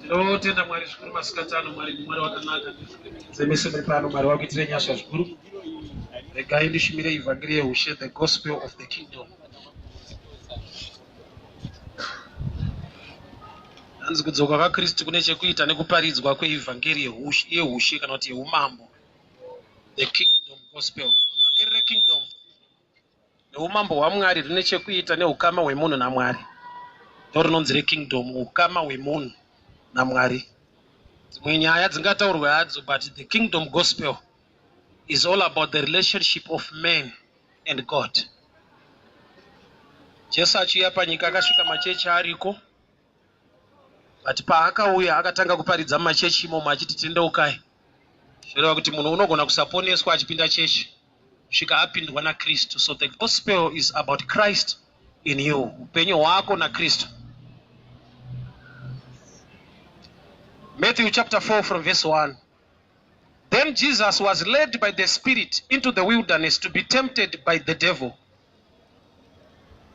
Tinotenda Mwari zvikuru masikati ano. Mwari ndiMwari wakanaka. Semese muri pano, Mwari wakuitire nyasha zvikuru. Regai ndishumire ivhangeri yehushe, the gospel of the kingdom. Hanzi kudzoka kwaKristu kune chekuita nekuparidzwa kweivhangeri yehushe kana kuti yeumambo, the kingdom gospel. Vhangeri rekingdom neumambo hwaMwari rine chekuita neukama hwemunhu naMwari. Ndorinonzi rekingdom, ukama hwemunhu naMwari. Dzimwe nyaya dzingataurwe hadzo, but the kingdom gospel is all about the relationship of man and God. Jesu achiuya panyika akasvika machechi ariko, but paakauya akatanga kuparidza mumachechi imomo achiti tendeukai. Zvoreva kuti munhu unogona kusaponeswa achipinda chechi kusvika apindwa naKristu. So the gospel is about Christ in you, upenyu hwako naKristu. Matthew chapter 4 from verse 1. Then Jesus was led by the Spirit into the wilderness to be tempted by the devil.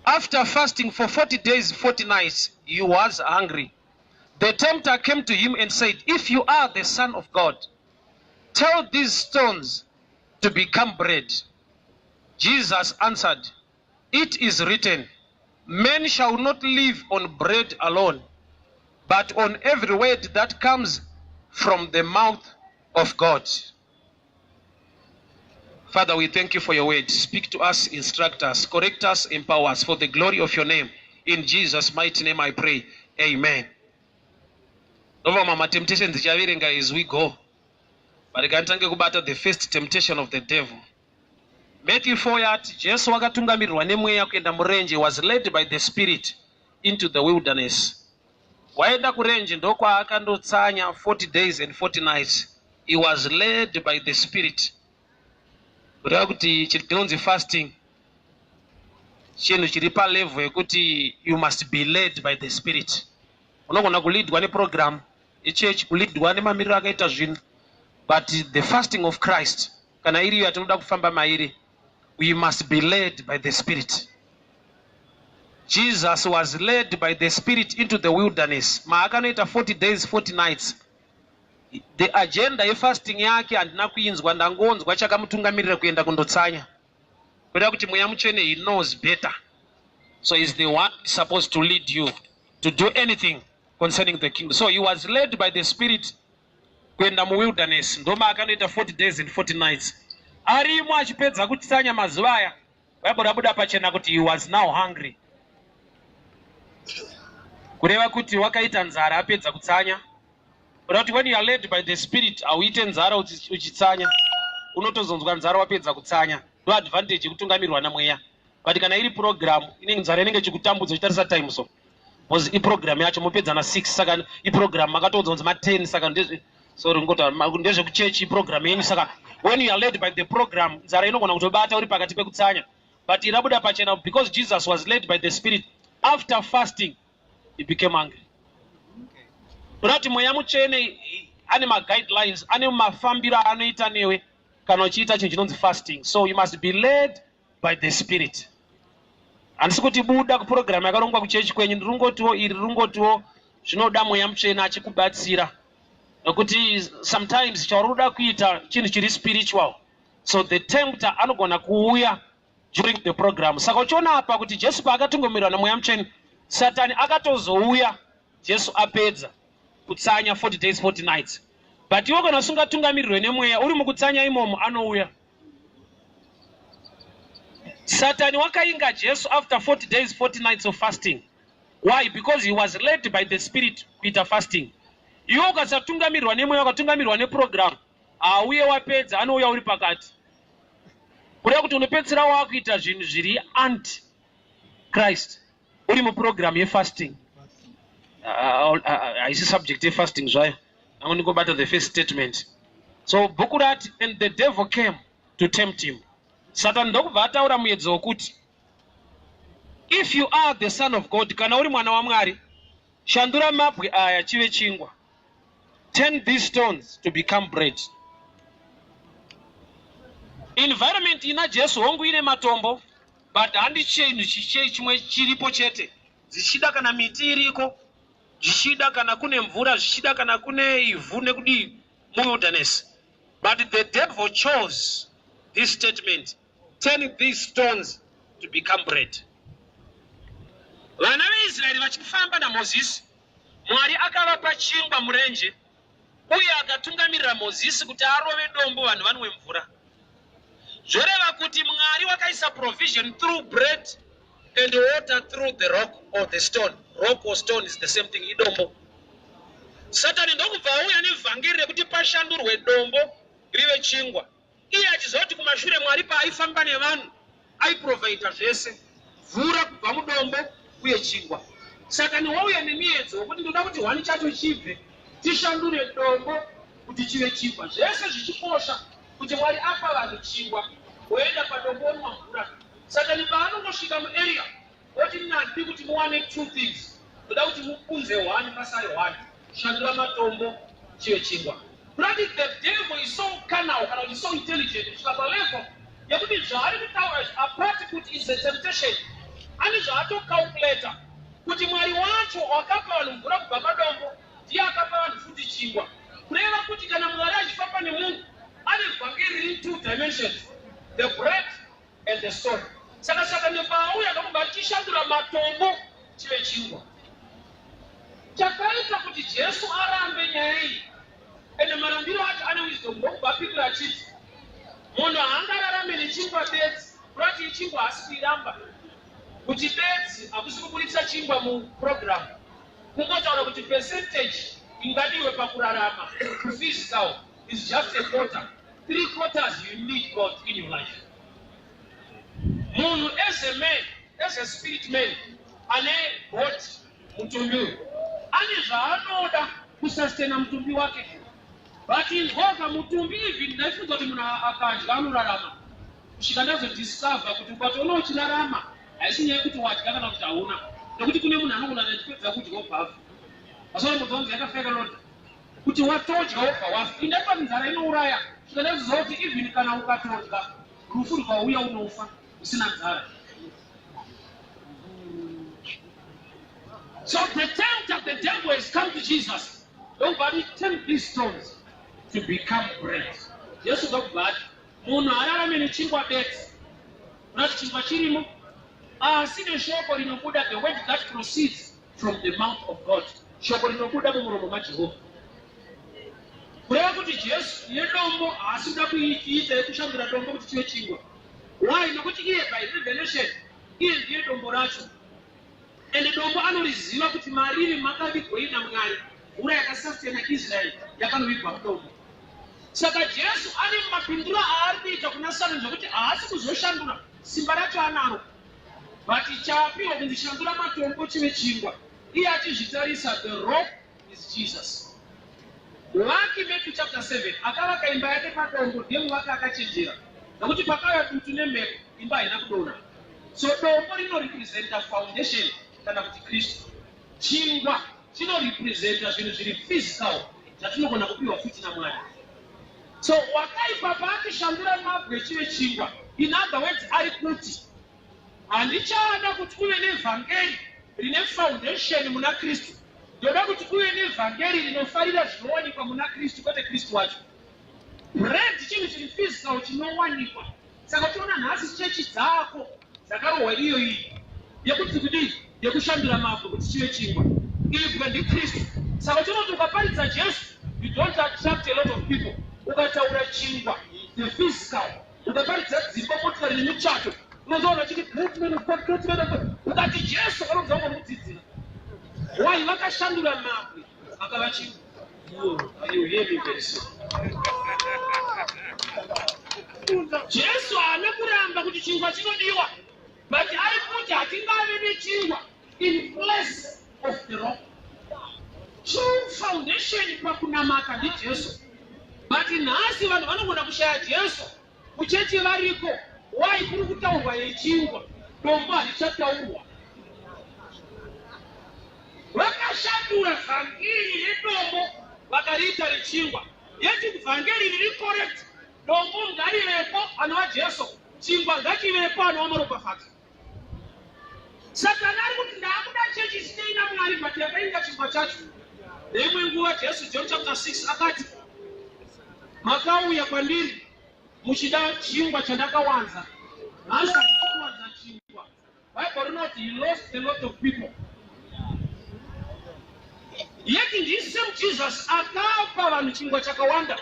After fasting for 40 days, 40 nights, he was hungry. The tempter came to him and said, If you are the Son of God, tell these stones to become bread. Jesus answered, It is written, Men shall not live on bread alone, but on every word that comes from the mouth of God. Father, we thank you for your word. Speak to us, instruct us, correct us, empower us for the glory of your name. In Jesus' mighty name I pray. Amen. Ndobva mama temptations dzichaverenga as we go. But rega kubata the first temptation of the devil. Matthew 4 yati Jesu wakatungamirirwa nemweya kuenda murenje, was led by the Spirit into the wilderness. Waenda kurenje ndokwaakandotsanya 40 days and 40 nights. He was led by the Spirit. Kureva kuti chinonzi fasting chinhu chiri palevel yekuti you must be led by the Spirit. Unogona kuleadwa neprogram yechechi, kuleadwa nemamiriro akaita zvinhu, but the fasting of Christ, kana iriyo yatinoda kufamba mairi, we must be led by the Spirit. Jesus was led by the Spirit into the wilderness maakanoita 40 days 40 nights. The agenda yefasting yake handina kuinzwa, ndangonzwa chakamutungamirira kuenda kundotsanya. Kureva kuti Mweya Mutsvene, he knows better, so is the one supposed to lead you to do anything concerning the kingdom. So he was led by the Spirit kuenda muwilderness, ndomaakanoita 40 days and 40 nights arimo. Achipedza kutsanya mazuva aya, Bhaibheri rabuda pachena kuti he was now hungry. Kureva kuti wakaita nzara apedza kutsanya. Kureva kuti when you are led by the Spirit, hauite nzara uchitsanya, unotozonzwa nzara wapedza kutsanya. Ndo advantage yekutungamirwa namweya. But kana iri program, inenge nzara inenge ichikutambudza uchitarisa time, so because iprogram yacho mopedza na6, saka iprogram makatoudza kunzi ma10, saka sorry, ngota ndezvekuchechi, iprogram yenyu. Saka when you are led by the program, nzara inogona kutobata uri pakati pekutsanya. But irabuda pachena, because Jesus was led by the Spirit, after fasting he became hungry. Kuda kuti Mweya Mutsvene ane maguidelines, ane mafambiro aanoita newe kana uchiita chinhu chinonzi fasting. So you must be led by the Spirit. Handisi kuti buda kupurogiramu yakarongwa kuchechi kwenyu, ndiri kungotiwo iri ringotiwo zvinoda Mweya Mutsvene achikubatsira, nokuti sometimes chauri kuda kuita chinhu chiri spiritual, so the tempter anogona kuuya during the program. Saka uchiona apa kuti Jesu paakatungamirwa naMweya Mutsvene, Satani akatozouya Jesu apedza kutsanya 40 days 40 nights. But iwe kana usingatungamirirwe nemweya, uri mukutsanya imomo anouya Satani. Wakainga Jesu after 40 days 40 nights of fasting. Why? Because he was led by the Spirit kuita fasting. Iwe ukasatungamirirwa nemweya, ukatungamirirwa neprogram, hauye wapedza, anouya uri pakati. Kureva kuti unopedzisira wakuita zvinhu zviri anti Christ uri muprogram yefasting. Haisi subject yefasting zvayo, ango ndingobata the first statement. So bhuku rati, "And the devil came to tempt him." Satani ndokubva ataura muedzo wokuti, "If you are the Son of God, kana uri mwana waMwari, shandura mabwe aya chive chingwa. Turn these stones to become bread." Environment ina Jesu, hongu ine matombo, but handi chinhu chimwe chiripo chete, dzichida kana miti iriko. Zvichida kana kune mvura, zvichida kana kune ivhu nekudii muwilderness. But the devil chose this statement, "Turn these stones to become bread." Vana veIsraeri vachifamba naMozisi, Mwari akavapa chingwa murenje uye akatungamirira Mozisi kuti arove dombo vanhu vanwe mvura. Zvoreva kuti Mwari wakaisa provision through bread and water through the rock or the stone. Rock or stone is the same thing, idombo. Satani ndokubva auya nevhangeri rekuti pashandurwe dombo rive chingwa, iye achiziva kuti kumashure Mwari paaifamba nevanhu aiprovhaidha zvese, mvura kubva mudombo uye chingwa. Satani wauya nemiedzo wekuti ndoda kuti hwani chacho chibve, tishandure dombo kuti chive chingwa. Zvese zvichikosha kuti Mwari apa vanhu chingwa, woenda padombo onwa mvura. Satani paanongosvika muarea oti, "Nandidi kuti muwane two things, ndoda kuti mupunze one pasare one, shandura matombo chive chingwa." Kurati the devil is so carnal kana kuti so intelligent kusvika palevel yekuti zvaari kutaura apart kuti is a temptation, ane zvaatocalculata kuti Mwari wacho wakapa vanhu mvura kubva padombo ndiye akapa vanhu futi chingwa. Kureva kuti kana Mwari achifamba nemunhu, ane vhangeri riri two dimensions, the bread and the stone. Saka Satani paauya ndokubva achishandura matombo chive chingwa. Chakaita kuti Jesu arambe nyaya iyi, ende marambiro acho ane wisdom, ndokubva apindura achiti munhu haangararame nechingwa bedzi. Kurati chingwa haasi kuiramba, kuti bedzi hakusi kuburitsa chingwa muprogram, kungotaura kuti percentage ingadiwe pakurarama physical is just a quarter. Three quarters you need God in your life. Munhu as a man, as a spirit man ane God, mutumbi uyu ane zvaanoda kusustaina mutumbi wake. But inzwaka, mutumbi, even ndaifunga kuti munhu akadya anorarama, kusvika ndazodiscover kuti ukatoona uchirarama haisi nyaya yekuti wadya kana kuti hauna, nekuti kune munhu anogona achipedza kudya obva afa. Asaombodzanzi yakafa yakanoda kuti watodya wobva wafa. Indaitwa nzara inouraya, svika ndazoziva kuti even kana ukatodya, rufu rukauya unofa usina nzara. So the tempter, the devil, has come to Jesus ndokubva ati, "Turn these stones to become bread." Jesu ndokubva ati munhu ararame nechingwa bedzi, kunati chingwa chirimo, asi neshoko rinobuda, the word that proceeds from the mouth of God, shoko rinobuda mumuromo maJehovha. Kureva kuti Jesu nedombo haasi kuda kuiita yekushandura dombo kuti chive chingwa. Why? Nokuti iye by revelation iye ndiye dombo racho, ende dombo anoriziva kuti mariri makavigwei naMwari. Mvura yakasustaina Israeri yakanovigwa mudombo. Saka Jesu ane mapinduro aari kuita kuna Satani zvokuti haasi kuzoshandura, simba racho anaro, but chaapiwa kunzi shandura matombo chive chingwa, iye achizvitarisa, the rock is Jesus. Muvaki, Matthew chapter 7, akavaka imba yake padombo ndiye muvaki akachenjera, nokuti pakauya dutu nemhepo imba haina kudonha. So dombo rinorepresenta foundation kana kuti Kristu. Chingwa chinorepresenta zvinhu zviri physical zvatinogona kupiwa futi naMwari. So wakaipa paakishandura mabwe chive chingwa, in other words ari kuti handichada kuti uve nevhangeri rine foundation muna Kristu, ndoda kuti uve nevhangeri rinofarira zvinowanikwa muna Kristu, kwete Kristu wacho. Bread chinhu chiri physical chinowanikwa. Saka toona nhasi chechi dzako dzakarohwa iyo iyi yekuti kudii, yekushandura mabwe kuti chive chingwa. Ibwe ndiKristu. Saka tinoti ukaparidza Jesu you don't attract a lot of people. Ukataura chingwa, the physical, ukaparidza dzimba, motikari nemichato, unozoona chiti great man of God, great man of God. Ukati Jesu, vanonzwa ngori kudzidzira. Why? Vakashandura mabwe akava chingwa. You hear me very soon. Jesu haana kuramba kuti chingwa chinodiwa, but ari kuti hatingave nechingwa in place of the rock. True foundation pakunamata ndiJesu, but nhasi vanhu vanogona kushaya Jesu kuchechi variko. Why? Kuri kutaurwa yechingwa, dombo harichataurwa. Vakashandura vhangeri redombo vakariita rechingwa. Yeti vhangeri riri correct, dombo ngarivepo anova Jesu, chingwa ngachivepo anova maropafadzo. Satani ari kuti ndaakuda chechi isinei naMwari, but yakainga chingwa chacho. Neimwe nguva Jesu, John chapter 6, akati, "Makauya kwandiri muchida chingwa chandakawanza, nhasi handisi kuwanza chingwa." Bible rinoti he lost a lot of people. Yet ndi same Jesus akapa vanhu chingwa chakawanda,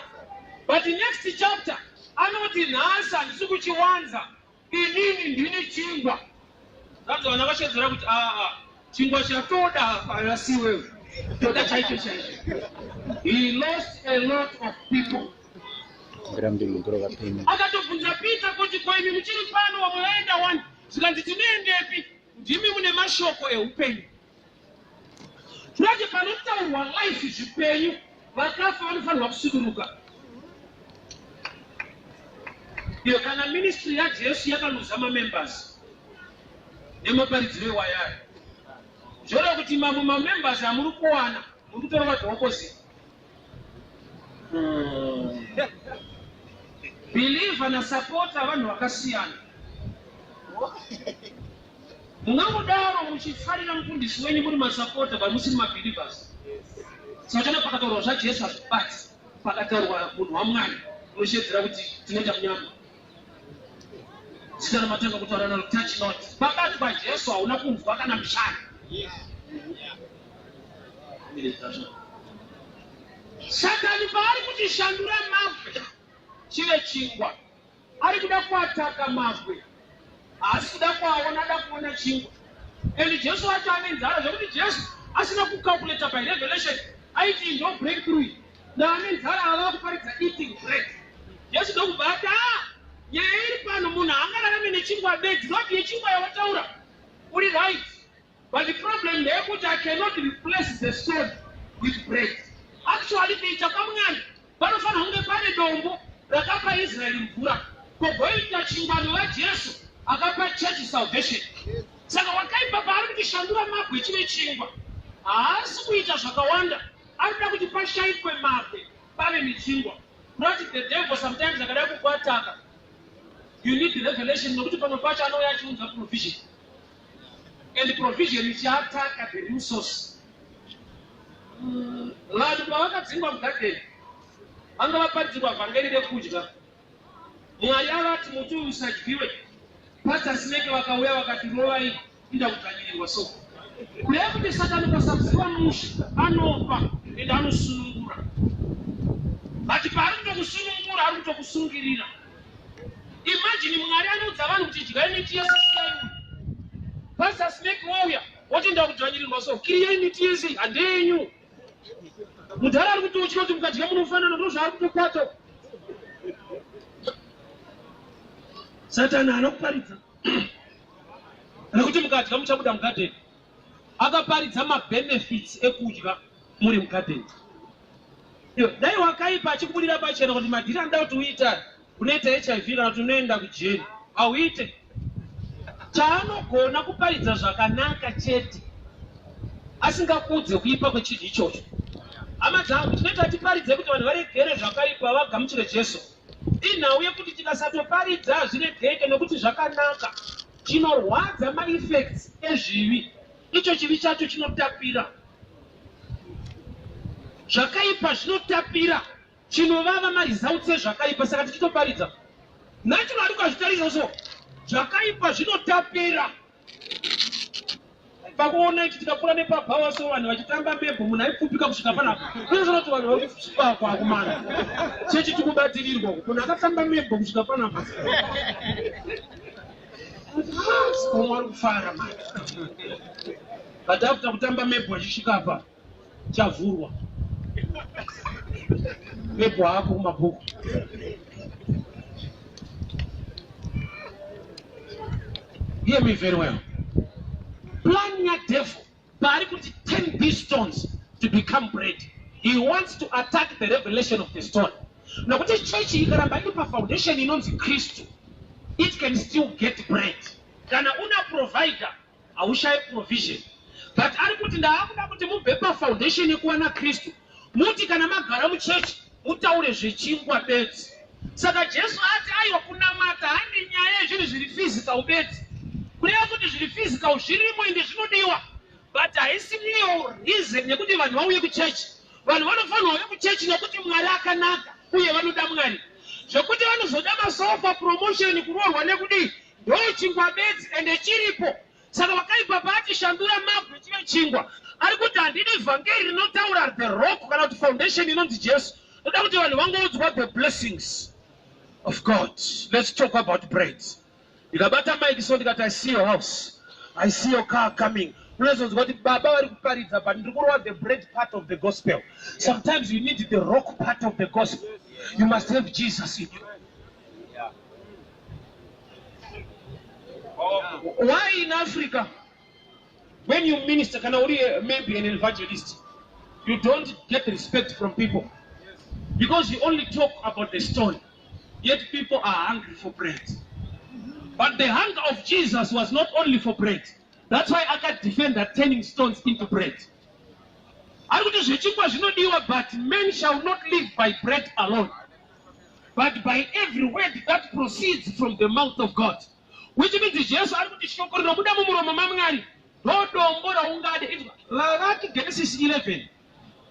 but next chapter anoti, "Nhasi handisi kuchiwanza, inini ndini chingwa." Zanzi vana vashedzera kuti, "Aa, chingwa chatoda hapana wewe, toda chaicho chaicho." He lost a lot of people. Akatobvunza Peter kuti, "Ko imi muchiri pano, vamwe vaenda wani?" Zvikanzi, "Tinoendepi? Ndimi mune mashoko eupenyu." Tinoti panotaurwa life, zvipenyu, vakafa vanofanirwa kusuduruka. Iyo kana ministry yaJesu yakaluza mamembers nemaparidziro ewayayo, zvoreva kuti mamwe mamembers amuri kuwana muri kutorova the opposite. Believer nasupporter vanhu vakasiyana. Mungangodaro muchifarira mufundisi wenyu muri masupporter, but musiri mabelievers. Saka pakataurwa zvaJesu hazvibati, pakataurwa munhu waMwari unoshedzera kuti tinoita munyama. Zita ramatanga kutaura naro, touch not. Pabatwa Jesu hauna kunzwa kana mushana. Satani paari kuti shandura mabwe chive chingwa, ari kuda kuataka mabwe, haasi kuda kuaona, ada kuona chingwa. And Jesu wacho ane nzara, zvekuti Jesu asina kucalculata by revelation aiti ndo breakthrough naane nzara ava kuparidza eating bread. Jesu ndokubva ati, "A, nyaya iri pano, munhu haangararame nechingwa bedzi." Not yechingwa yawataura uri right, but the problem ndeyekuti I cannot replace the stone with bread. Actually, kuita kwaMwari panofanira kunge pane dombo rakapa Israeri mvura, kogoita chingwano vaJesu akapa church salvation. Saka wakaipa paari kuti shandura mabwe chive chingwa, haasi kuita zvakawanda, ari kuda kuti pashayikwe mabwe pave nechingwa. Not the devil sometimes akada kukuataka, you need revelation, nokuti pamwe pacho anouya achiunza provision, and provision ichiataka the real source. Vanhu pavakadzingwa mugadheni, vanga vaparidzirwa vhangeri rekudya. Mwari avati muti uyu usadyiwe. Pastor Snake vakauya vakati, "Rovai, inda kudzvanyirirwa." So kureva kuti Satani kwasaziva mushe, anopa ende anosunungura, but paari kutokusunungura ari kutokusungirira. Imagine, Mwari anoudza vanhu kuti dyai miti yese, siyai uyu. Pastor Snake wauya woti ndakudzvanyirirwa, so kiriyai miti yese, handeyenyu. Mudhara ari kutotya kuti mukadya munofanana, ndo zvaari kutokwata. Satani haana kuparidza nekuti mukadya muchabuda mugadheni. Akaparidza mabenefits ekudya muri mugadheni. Dai wakaipa achikubudira pachena kuti madhiri anoda kuti uita, unoita HIV kana kuti unoenda kujeri, hauite. Chaanogona kuparidza zvakanaka chete, asingakudze kuipa kwechinhu ichocho. Hama dzangu, tinoita tiparidze kuti vanhu varegere zvakaipa vagamuchire Jesu. Inhau yekuti tikasatoparidza zviregeke, nokuti zvakanaka. Chinorwadza maeffects ezvivi. Icho chivi chacho chinotapira, zvakaipa zvinotapira. Chinovava maresults ezvakaipa. Saka tichitoparidza naturally, ukazvitarisa, so zvakaipa zvinotapira. Pakuona ichi, tikapfuura nepabhawa, so vanhu vachitamba mebho, munhu aipfupika kusvika panapa. Unozoona kuti vanhu vari kusvika kwakumana chechi tikubatirirwa, munhu akatamba mebho kusvika panapa, omwe ari kufara mani. But after kutamba mebho achisvika apa, chavhurwa, mebho ako kumabhuku. Hear me very well. Plan yadevil paari kuti turn these stones to become bread, he wants to attack the revelation of the stone, nokuti chechi ikaramba iri pafoundation inonzi Kristu, it can still get bread. Kana una provider, haushayi provision. But ari kuti ndaakuda kuti mubve pafoundation yekuwana Kristu, muti kana magara muchechi mutaure zvechingwa bedzi. Saka Jesu ati, "Aiwa, kunamata handi nyaya yezvinhu zviri physical bedzi." Kureva kuti zviri physical zvirimo ende zvinodiwa. But haisi iyo reason yekuti vanhu vauye kuchechi. Vanhu vanofanirwa uye kuchechi nekuti Mwari akanaka uye vanoda Mwari. Zvekuti vanozoda masofa, promotion, kuroorwa nekudii, ndo chingwa bedzi ende chiripo. Saka wakaipa paati shandura mabwe chive chingwa, ari kuti handidi vhangeri rinotaura the rock kana kuti foundation inonzi Jesu. Ndoda kuti vanhu vangoudzwa the blessings of God. Let's talk about bread. Ndikabata mic so ndikati, "I see your house, I see your car coming," unozonzwa kuti baba vari kuparidza, but ndiri kurova the bread part of the gospel. Sometimes you need the rock part of the gospel. You must have Jesus in you. Why in Africa, when you minister, kana uri maybe an evangelist, you don't get respect from people? Because you only talk about the stone, yet people are hungry for bread. But the hunger of Jesus was not only for bread. That's why akadefend that turning stones into bread. Ari kuti zvechingwa zvinodiwa, but men shall not live by bread alone, but by every word that proceeds from the mouth of God, which means Jesu ari kuti shoko rinobuda mumuromo maMwari ndo dombo raungade. Inzwa, vavaki, Genesis 11,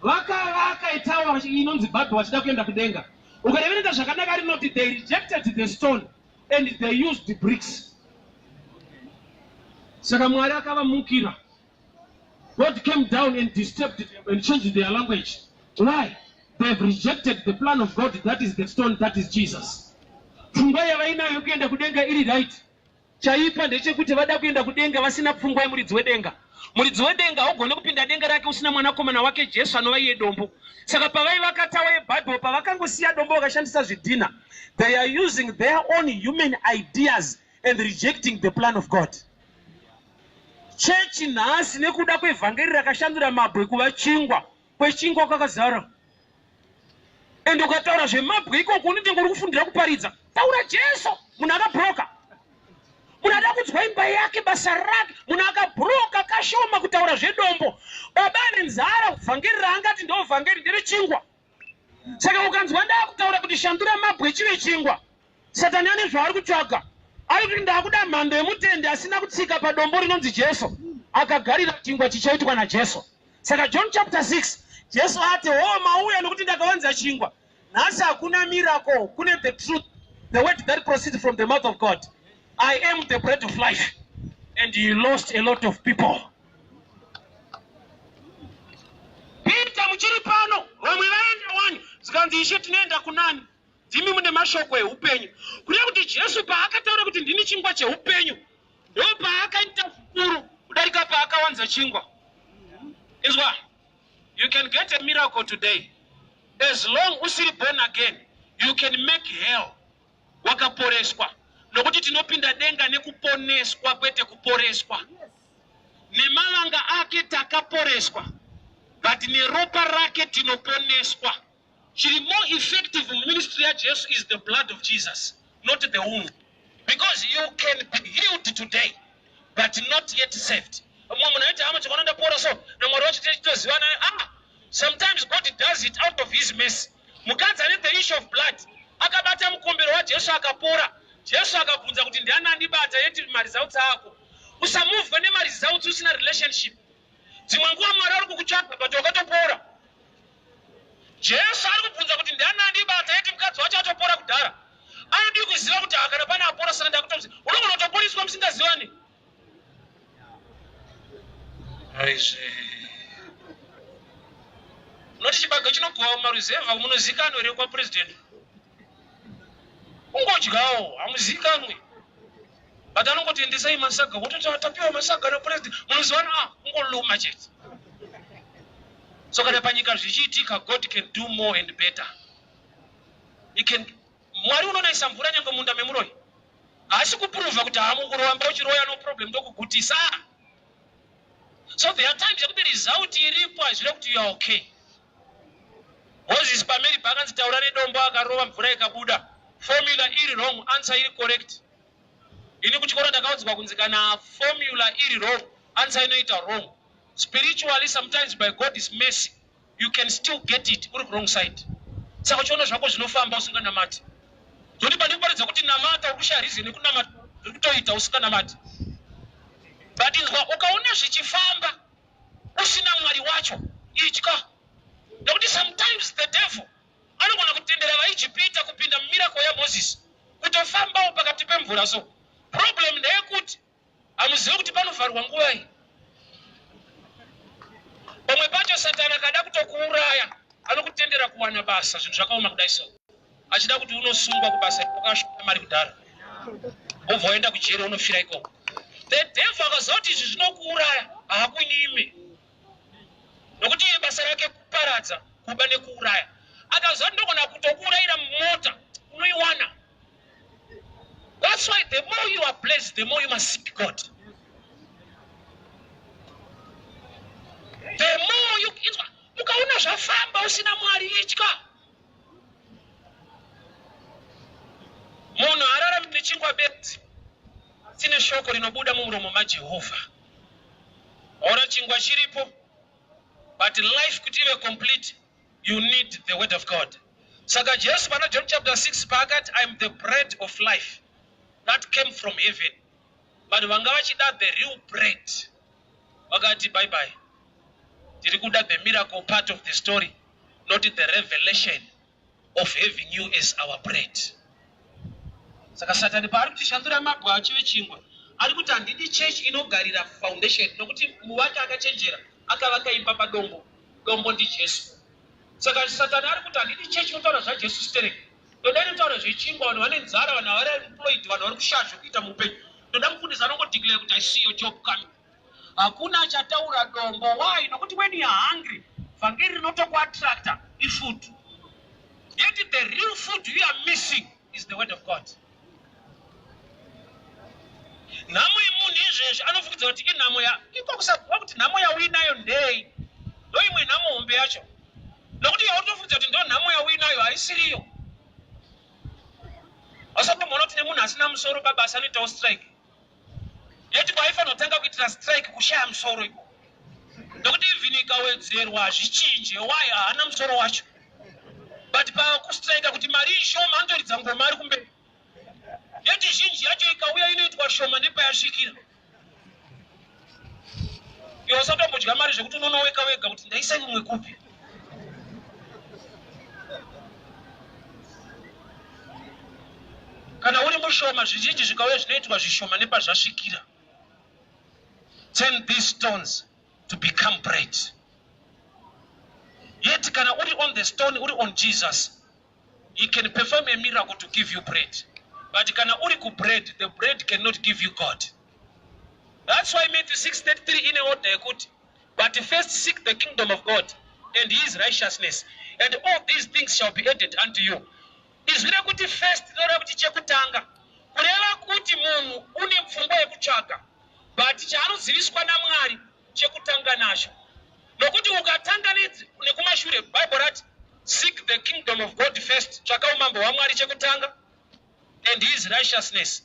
vakavaka itower inonzi Babel vachida kuenda kudenga. Ukareverenda zvakanaka, rinoti they rejected the stone and they used the bricks. Saka Mwari akavamukira. God came down and disturbed them and changed their language. Why? They have rejected the plan of God, that is the stone, that is Jesus. Pfungwa yavainayo yekuenda kudenga iri right. Chaipa ndechekuti vada kuenda kudenga vasina pfungwa yemuridzi wedenga. Muridzi wedenga haugone kupinda denga rake usina mwanakomana wake Jesu, anova iye dombo. Saka pavaivaka tower yeBabel, pavakangosiya dombo vakashandisa zvidhina, they are using their own human ideas and rejecting the plan of God. Chechi nhasi, nekuda kwevhangeri rakashandura mabwe kuva chingwa, kwechingwa kwakazara. Ende ukataura zvemabwe ikoko, unenge uri kufundira kuparidza. Taura Jesu. Munhu akabhuroka, munhu ada kudzwa imba yake, basa rake. Munhu akabhuroka kashoma kutaura zvedombo. Baba ane nzara, vhangeri raangati ndo vhangeri nderechingwa. Saka ukanzwa ndaa kutaura kuti shandura mabwe chive chingwa, Satani ane zvaari kutsvaga. Ari kuti ndakuda mhando yemutende asina kutsika padombo rinonzi Jesu, akagarira chingwa chichaitwa naJesu. Saka John chapter 6, Jesu ati, "Ho, mauya nokuti ndakawanza chingwa." Nhasi hakuna miracle, kune the truth, the word that proceeds from the mouth of God: "I am the bread of life." And he lost a lot of people. Peter, muchiri pano, vamwe vaenda wani. Zikanzi, "Ishe, tinoenda kunani? Ndimi mune mashoko eupenyu." Kureva kuti Jesu paakataura kuti ndini chingwa cheupenyu, ndo paakaita zvikuru kudarika paakawanza chingwa. Inzwa, you can get a miracle today. As long usiri born again, you can make hell wakaporeswa, nokuti tinopinda denga nekuponeswa, kwete kuporeswa. Nemavanga ake takaporeswa, but neropa rake tinoponeswa. Chiri more effective muministry yaJesu is the blood of Jesus, not the wound, because you can be healed today but not yet saved. Mumwe munhu aiti, "Hama, chikona ndapora so naMwari wacho tichitozivana." Ah, sometimes God does it out of his mercy. Mukadzi ane the issue of blood akabata mukombero waJesu akapora. Jesu akabvunza kuti ndiani andibata, yet maresults ako. Usamuvhwe nemaresults usina relationship. Dzimwe nguva Mwari ari kukutsvaga, but wakatopora. Jesu ari kubvunza kuti ndiani andibata, yet mukadzi wacho atopora kudhara. Anodii kuziva kuti hakana pane apora? Saka ndakutoziva, unogona kutoporiswa musingazivani. Aizve, unoti chibage chinogohwa mumaruzevha, munozikanwa here kwapurezidendi? Ungodyawo, hamuzikanwe, but anongoti, "Endesai masaga." Wototi, "Tapiwa masaga napurezidendi." Munozivana? Ah, ungoluma chete. So kana panyika zvichiitika, God can do more and better. He can. Mwari unonaisa mvura nyange munda memuroi. Haasi kuprova kuti hamukuramba uchiroya, no problem, ndokugutisa. So there are times yekuti result iripo hazvire kuti you are okay. Moses paMeribha akanzi taura nedombo, akarova, mvura ikabuda. Formula iri wrong, answer iri correct. Ini kuchikoro ndakaudzwa kunzi kana formula iri wrong, answer inoita wrong. Spiritually, sometimes by God's mercy you can still get it uri wrong side. Saka uchiona zvako zvinofamba usinganamati, zoti pandikuparidza kuti namata, uri kushaya reason yekunamata, zviri kutoita usinganamati. But inzwa, ukaona zvichifamba Usina Mwari wacho, itya. Nekuti sometimes the devil anogona kutendera vaIjipita kupinda mumiracle yaMozisi, kutofambawo pakati pemvura. So problem ndeyekuti hamuzivi kuti panovharwa nguvai. Pamwe pacho Satani akada kutokuuraya, anokutendera kuwana basa, zvinhu zvakaoma kudai so, achida kuti unosungwa kubasa wakashora mari kudhara, wobva waenda kujeri, unofira ikoko. The devil akaziva kuti izvi zvinokuuraya, haakunyime, nokuti iye basa rake kuparadza, kuba nekuuraya. Akaziva kuti ndogona kutokuurayira mumota unoiwana. That's why the more you are blessed, the more you must seek God. The more you, inzwa, ukaona zvafamba usina Mwari, itya. Munhu haararami nechingwa bedzi, tine shoko rinobuda mumuromo maJehovha. Ora chingwa chiripo, but life kuti ive complete, you need the word of God. Saka Jesu pana John chapter 6 paakati, "I am the bread of life that came from heaven," vanhu vanga vachida the real bread vakati, "Bye bye, tiri kuda the miracle part of the story, not the revelation of having you as our bread." Saka Satani paari kuti shandura mabwe achive chingwa, ari kuti handidi chechi inogarira foundation, nokuti muvaki akachenjera akavaka imba padombo. Dombo ndiJesu. Saka Satani ari kuti handidi chechi inotaura zvaJesu stereki, ndoda inotaura zvechingwa. Vanhu vane nzara, vanhu vari unemployed, vanhu vari kushaya zvekuita muupenyu. Ndoda mufundisi anongodeclare kuti, "I see your job coming." Hakuna achataura dombo. Why? Nokuti when you are hungry, vhangeri rinotokuattracta ifood, yet the real food you are missing is the word of God. Nhamo yemunhu izvezvi anofukidza kuti inhamo ya iko kusaziva kuti nhamo yauinayo ndei. Ndo imwe nhamo hombe yacho, nokuti yautofukidza kuti ndo nhamo yauinayo haisiriyo. Wasatomboona kuti nemunhu asina musoro pabasa anoitawo strike, yeti kwaifanira kutanga kuitira strike kushaya musoro iko, nokuti even ikawedzerwa hazvichinje. Why? Haana musoro wacho. But pakustrika kuti mari ishoma, anotoridza ngoma ari kumberi, yeti zhinji yacho ikauya inoitwa shoma nepayasvikira. Iwe usatombodya mari zvekuti unonoweka wega kuti ndaisa imwe kupi. Kana uri mushoma, zvizhinji zvikauya zvinoitwa zvishoma nepazvasvikira. Turn these stones to become bread. Yet kana uri on the stone, uri on Jesus, he can perform a miracle to give you bread. But kana uri kubread, the bread cannot give you God. That's why Matthew 6:33 ine order yekuti, "But first seek the kingdom of God and his righteousness, and all these things shall be added unto you." Izwi rekuti first rinoreva kuti chekutanga, kureva kuti munhu une pfungwa yekutsvaga, but chaanoziviswa naMwari chekutanga nacho, nokuti ukatanga nekumashure, Bible rati seek the kingdom of God first, tsvaka umambo hwaMwari chekutanga, and his righteousness,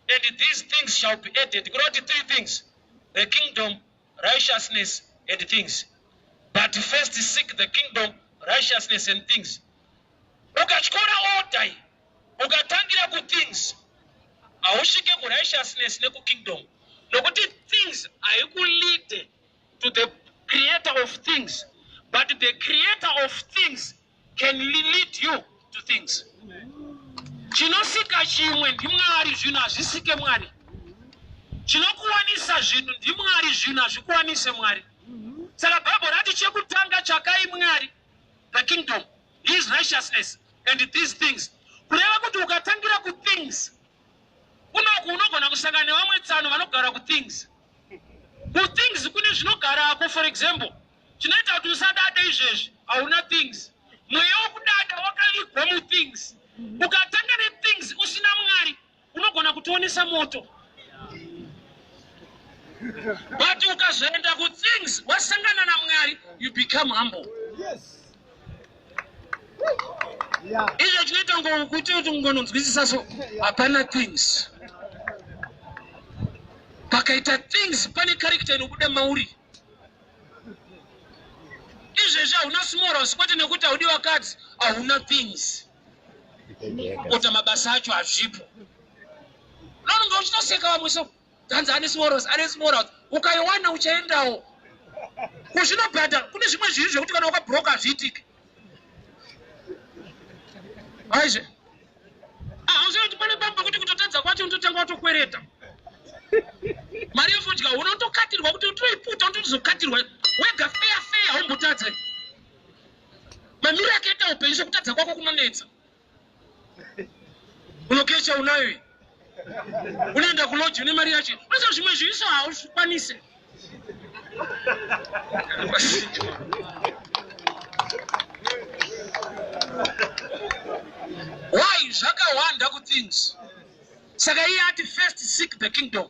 and these things shall be added. Kureva kuti three things: the kingdom, righteousness and things. But first seek the kingdom, righteousness and things. Ukatyora order iyi, ukatangira kuthings, hausvike kurighteousness nekukingdom, nokuti things haikulead to the creator of things, but the creator of things can lead you to things. Chinosika chimwe ndiMwari, zvinhu hazvisike Mwari. Chinokuwanisa zvinhu ndiMwari, zvinhu hazvikuwanise Mwari. Saka Bhaibheri rati chekutanga tsvakai Mwari, the kingdom, his righteousness, and these things. Kureva kuti ukatangira kuthings kunoku, unogona kusangana nevamwe tsano vanogara kuthings. Kuthings kune zvinogarako. For example, chinoita kuti usadade izvezvi, hauna things. Mweya wokudada wakavigwa muthings. Ukatanga nethings usina Mwari, unogona kutionesa moto, but ukazoenda kuthings wasangana naMwari, you become humble. Izvo chinoita ngokuti kuti ungononzwisisa so hapana things. Pakaita things, pane character inobuda mauri. Izvezvi hauna small house, kwete nekuti haudi vakadzi, hauna things. Ota mabasa acho hazvipo. Unononga uchitoseka vamwe so, tanzi ane small house, ane small house. Ukaiwana uchaendawo. Kuzvinobhadhara kune zvimwe zvinhu zvekuti kana wakabroka hazviitike. Aizve. Hauzivi kuti pane pamwe pekuti kutotadza kwacho unototanga watokwereta. Mari yefodya unotokatirwa kuti utoiputa unotozokatirwa wega feya feya haumbotadza. Mamiro akaita upenyu sekutadza kwako kunonetsa. Unokecha unayo iyi. Unoenda kuloji une mari yacho. Unoziva zvimwe zviiso hauzvikwanise. Why zvakawanda kuthings. Saka iye ati first seek the kingdom,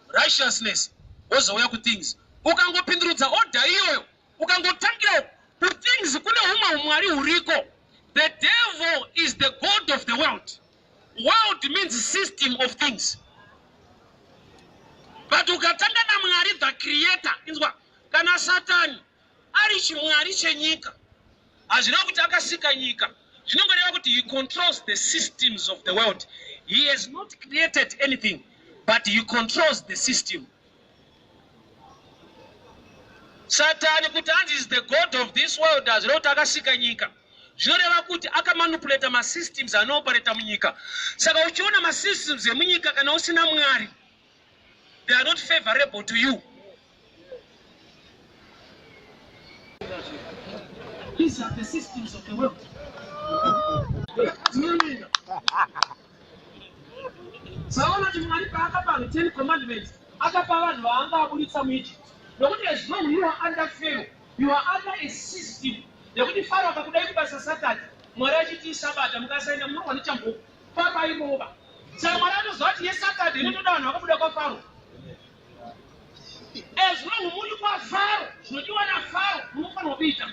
righteousness, wozouya kuthings. Ukangopindurudza order iyoyo, ukangotangira uku kuthings kune humwe humwari huriko. The devil is the god of the world. World means system of things. But ukatanga naMwari the creator, inzwa, kana Satani ari chimwari chenyika, hazvireva kuti akasika nyika, zvinongoreva kuti he controls the systems of the world. He has not created anything, but he controls the system. Satani kuti anzi is the god of this world hazvireva kuti akasika nyika. Zvinoreva kuti akamanipulata masystems anooperata munyika. Saka uchiona masystems emunyika kana usina Mwari, they are not favorable to you. These are the systems of the world. Saona kuti Mwari paakapa vanhu 10 commandments, akapa vanhu vaanga aburitsa muEgypt. Nokuti as long you are under Pharaoh, you are under a system. Nekuti Pharaoh akakudai kubasa Saturday, Mwari achiti isabata, mukasaenda munorohwa nechambuko. Pharaoh airova. Saka Mwari anoziva kuti yeSaturday inotoda vanhu vakabuda kwaFaro. As long muri kwaFaro, zvinodiwa naFaro munofanirwa kuita.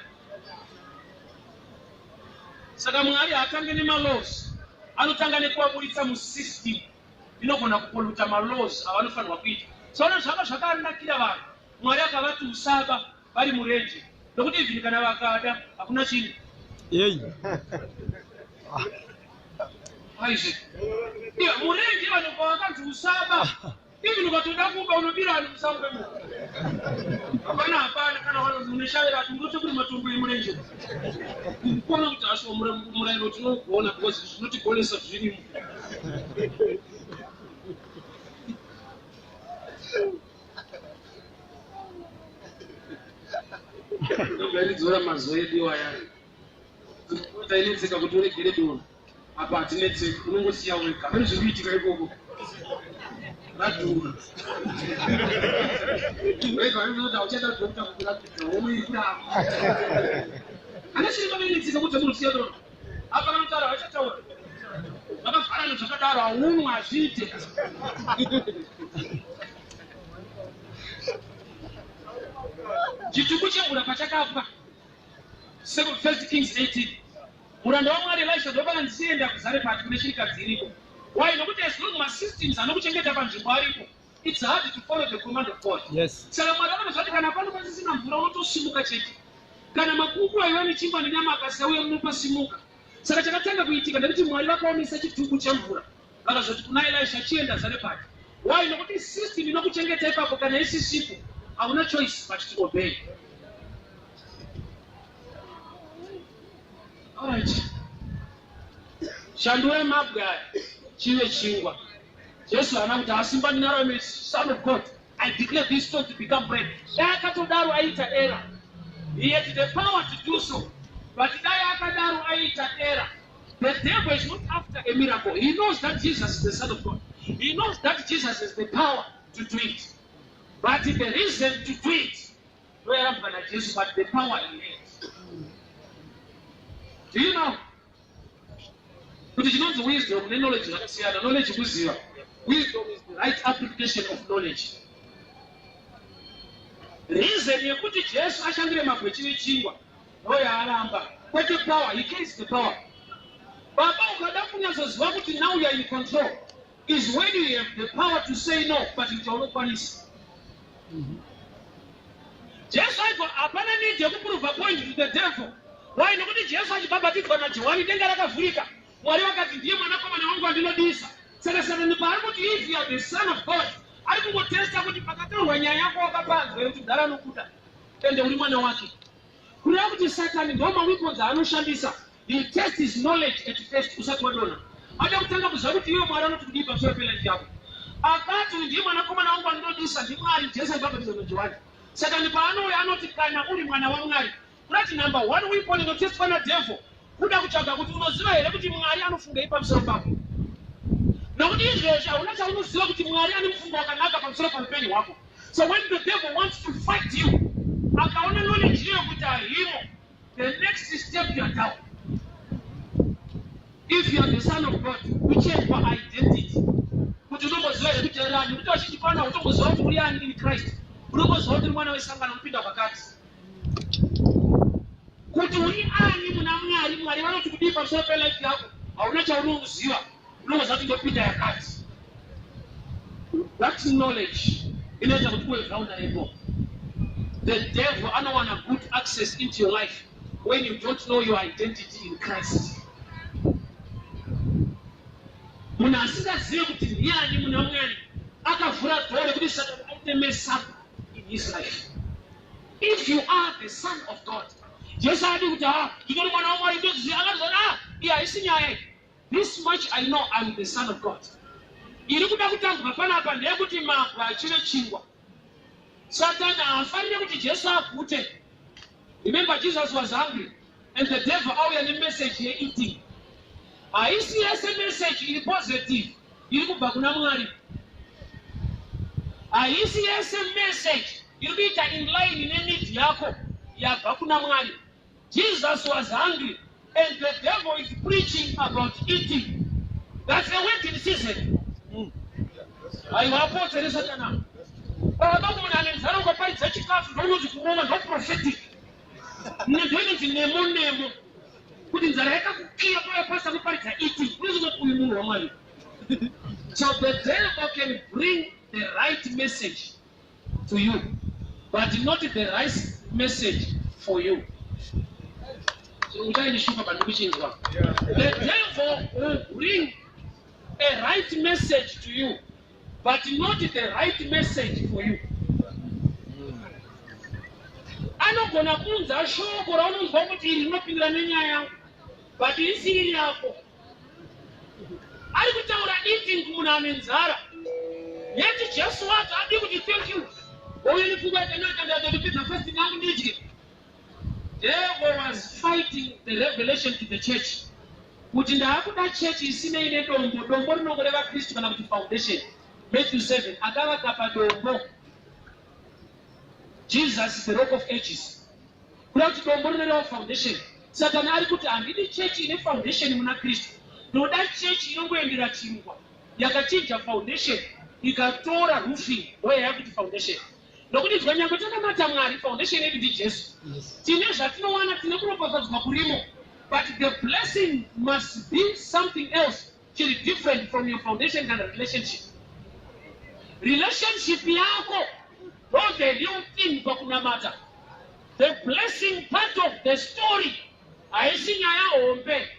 Saka Mwari haatange nemalaws, anotanga nekuvaburitsa musystem inogona kupoluta malaws avanofanirwa kuita. Saona zvanga zvakanakira vanhu, Mwari akavati usaba vari murenje, nokuti even kana vakada hakuna chinhu. Yei. Aizve. Iya, murenje vanhu pavakanzi usaba, even ukatoda kuba unobira vanhu musango imomo. Hapana hapana kana vanhu uneshavira ati unote kuri matombo emurenje. Kuona kuti asho murayiro tinougona because zvinotigonesa zvirimo. Ndogaridzora mazuva edu iwaya. Tainetseka kuti uregere doro. Apa hatinetseki, unongosiya wega. Pane zviri kuitika ikoko. Radhura. Wega unoti hauchada doctor kukuratidza womuitira. Ana chiremba vainetseka kuti munosiya doro. Apa vanotaura vachataura. Vakavharana zvakadaro haunwa hazviite. Chitubu chemvura pachakapwa. First Kings 18. Muranda waMwari Elisha ndopakanzi chienda kuZarepati kune shirikadzi iriko. Why? Nokuti as long masystems anokuchengeta panzvimbo aripo, it's hard to follow the command of God. Yes. Saka Mwari vanozva kuti kana pano pasisina mvura unotosimuka chete. Kana makungu aiva nechingwa nenyama akasauya munopasimuka. Saka chakatanga kuitika ndekuti Mwari vakaomesa chitubu chemvura. Vakazoti kuna Elisha chienda Zarepati. Why? Nokuti system inokuchengeta ipapo kana isisipo, hauna choice but to obey. Alright. Shandura mabwe aya chive chingwa. Jesu haana kuti asimba ndinaro I'm a son of God. I declare this stone to become bread. Dai akatodaro aita error. He had the power to do so. But dai akadaro aita error. The devil is not after a miracle. He knows that Jesus is the Son of God. He knows that Jesus has the power to do it. But the reason to do it, ndoyarambwa naJesu, but the power he has. Do you know? Kuti chinonzi wisdom neknowledge zvakasiyana. Knowledge kuziva. Wisdom is the right application of knowledge. Reason yekuti Jesu ashandire mabwe chive chingwa ndoyaaramba, kwete power. He carries the power. Baba, ukada kunyatsoziva kuti now you are in control is when you have the power to say no, but kuti haunokwanisa. Jesu aibva hapana need yekuprova point to the devil. Why? Nokuti Jesu achibhabhatidzwa naJohani, denga rakavhurika. Mwari vakati ndiye mwanakomana wangu andinodisa. Saka Satani paari kuti if you are the son of God, ari kungotesta kuti pakataurwa nyaya yako wakapanzwa yekuti mudhara anokuda. Ende uri mwana wake. Kureva kuti Satani ndo maweapons aanoshandisa. He test his knowledge at first usati wadonha. Ada kutanga kuziva kuti iwe Mwari anoti kudii pamusoro pelife yako. Akati, uyu ndiye mwanakomana wangu wandinodisa, ndiMwari. Jesu aibhabhatidzwa naJohani. Satani paanouya anoti, kana uri mwana waMwari. Kurati number one weapon inotestwa nadevil kuda kutsvaga kuti unoziva here kuti Mwari anofungei pamusoro pako. Nokuti izvezvi hauna chaunoziva kuti Mwari ane mufungo wakanaka pamusoro paupenyu hwako. So when the devil wants to fight you, akaona knowledge iyoyo kuti haimo, the next step, you are down. If you are the son of God, kuchekwa identity kuti unomboziva here kuti uri ani. Kuti vazhinji pano hautomboziva kuti uri ani in Christ. Unomboziva kuti uri mwana wesangano, unopinda kwakati. Kuti uri ani muna Mwari, Mwari vanoti kudii pamusoro pelife yako, hauna chaunoziva. Unongoziva kuti ndopinda yakati. That knowledge inoita kuti uve vulnerable. The devil anowana good access into your life when you don't know your identity in Christ. Munhu asingazive kuti ndiani muna Mwari akavhura door rekuti Satani aite mess up in his life. If you are the son of God, Jesu adi kuti, "Ha, nditori mwana waMwari, ndoziva." Akati, "Ah, iyi haisi nyaya iyi. This much I know, I'm the son of God." Iri kuda kutambwa panapa ndeyekuti mabwe achive chingwa. Satani haafarire kuti Jesu agute. Remember, Jesus was hungry and the devil auya nemessage yeeating. Haisi yese message iri positive iri kubva kuna Mwari. Haisi yese message iri kuita in line neneed yako yabva kuna Mwari. Jesus was hungry and the devil is preaching about eating. That's a waiting season. Aiwa, apotsere Satana. Baba, munhu ane nzara ukaparidza chikafu, ndounonzi kurova, ndo prophetic, ndoinonzi nemo nemo, kuti nzara yakakukiya paya pasa kuparidza eating, unozoti uyu munhu waMwari. So the devil can bring the right message to you but not the right message for you. Uchaindishupa pandikuchinzwa. The devil will bring a right message to you but not the right message for you. Anogona kuunza shoko raunonzwa kuti iri rinopindira nenyaya yangu, but isiri yako. Ari kutaura eating kumunhu ane nzara, yeti Jesu wacho adi kuti thank you, uyu nepfungwa yakanaka, ndatondipedza fasting yangu, ndidye. Devil was fighting the revelation to the church kuti ndaakuda chechi isinei nedombo. Dombo rinongoreva Kristu kana kuti foundation. Matthew 7, akavaka padombo. Jesus is the Rock of Ages. Kuda kuti dombo rinoreva foundation. Satani ari kuti, handidi chechi ine foundation muna Kristu. Ndoda chechi inongoendera chingwa, yakachinja foundation, ikatora roofing, ndoyaya kuti foundation. Nokuti nzwa, nyange takanamata Mwari, foundation yedu ndiJesu. Tine zvatinowana, tine kuropafadzwa kurimo, but the blessing must be something else chiri different from your foundation kana relationship. Relationship yako ndo the real thing pakunamata. The blessing part of the story haisi nyaya hombe.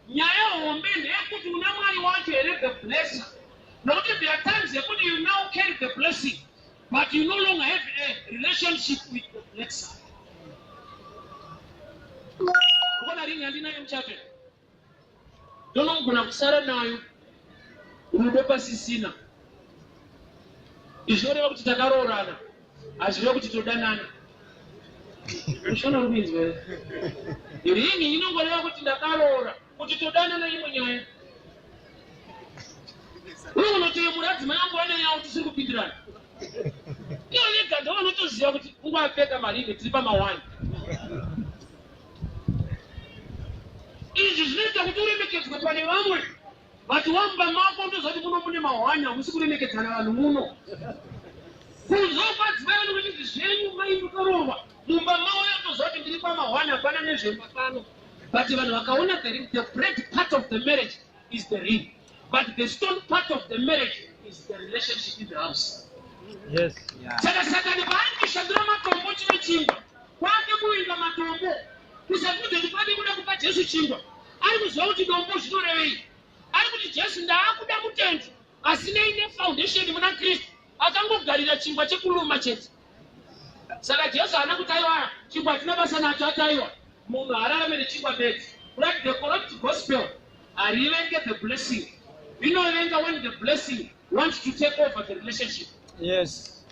Nyaya hombe ndeyekuti una Mwari wacho here, the blesser. Nokuti there are times yekuti you now carry the blessing but you no longer have a relationship with the blesser. Ukona ring yandinayo muchato, ndonogona kusara nayo rudo pasisina. Izvi zvinoreva kuti takaroorana, hazvireva kuti todanana. Mushona uri kuinzwa here? Ring inongoreva kuti ndakaroora. Kuti todanana imwe nyaya. Uye unotoyemura adzimai angu vane yawo, tisiri kupindirana. Iyo vega ndo vanotoziva kuti kungwapfeka maringi tiri pamawani. Izvi zvinoita kuti uremekedzwe pane vamwe, but wamba mako unotoziva kuti muno mune mahwani, hamusi kuremekedzana vanhu muno. Kunze kwadzimai vanenge vachinzi zvenyu mai mukaroorwa, mumba mavo yotoziva kuti ndiri pamahwani, hapana nezvemba pano. But vanhu vakaona the ring, the bread part of the marriage is the ring, but the stone part of the marriage is the relationship in the house. Saka Satani paari kushandura matombo chive chingwa, kwake kuvinga matombo kusakudheni kwake kuda kupa Jesu chingwa, ari kuziva kuti dombo zvinorevei. Ari kuti, Jesu, ndaakuda mutendi asinei nefoundation muna Kristu, akangogarira chingwa chekuluma chete. Saka Jesu haana kuti aiwa chingwa hatina basa nacho, ati aiwa munhu haararame nechingwa bedzi. Kurati the corrupt gospel harivenge the blessing, rinovenga when the blessing wants to take over the relationship. Yes.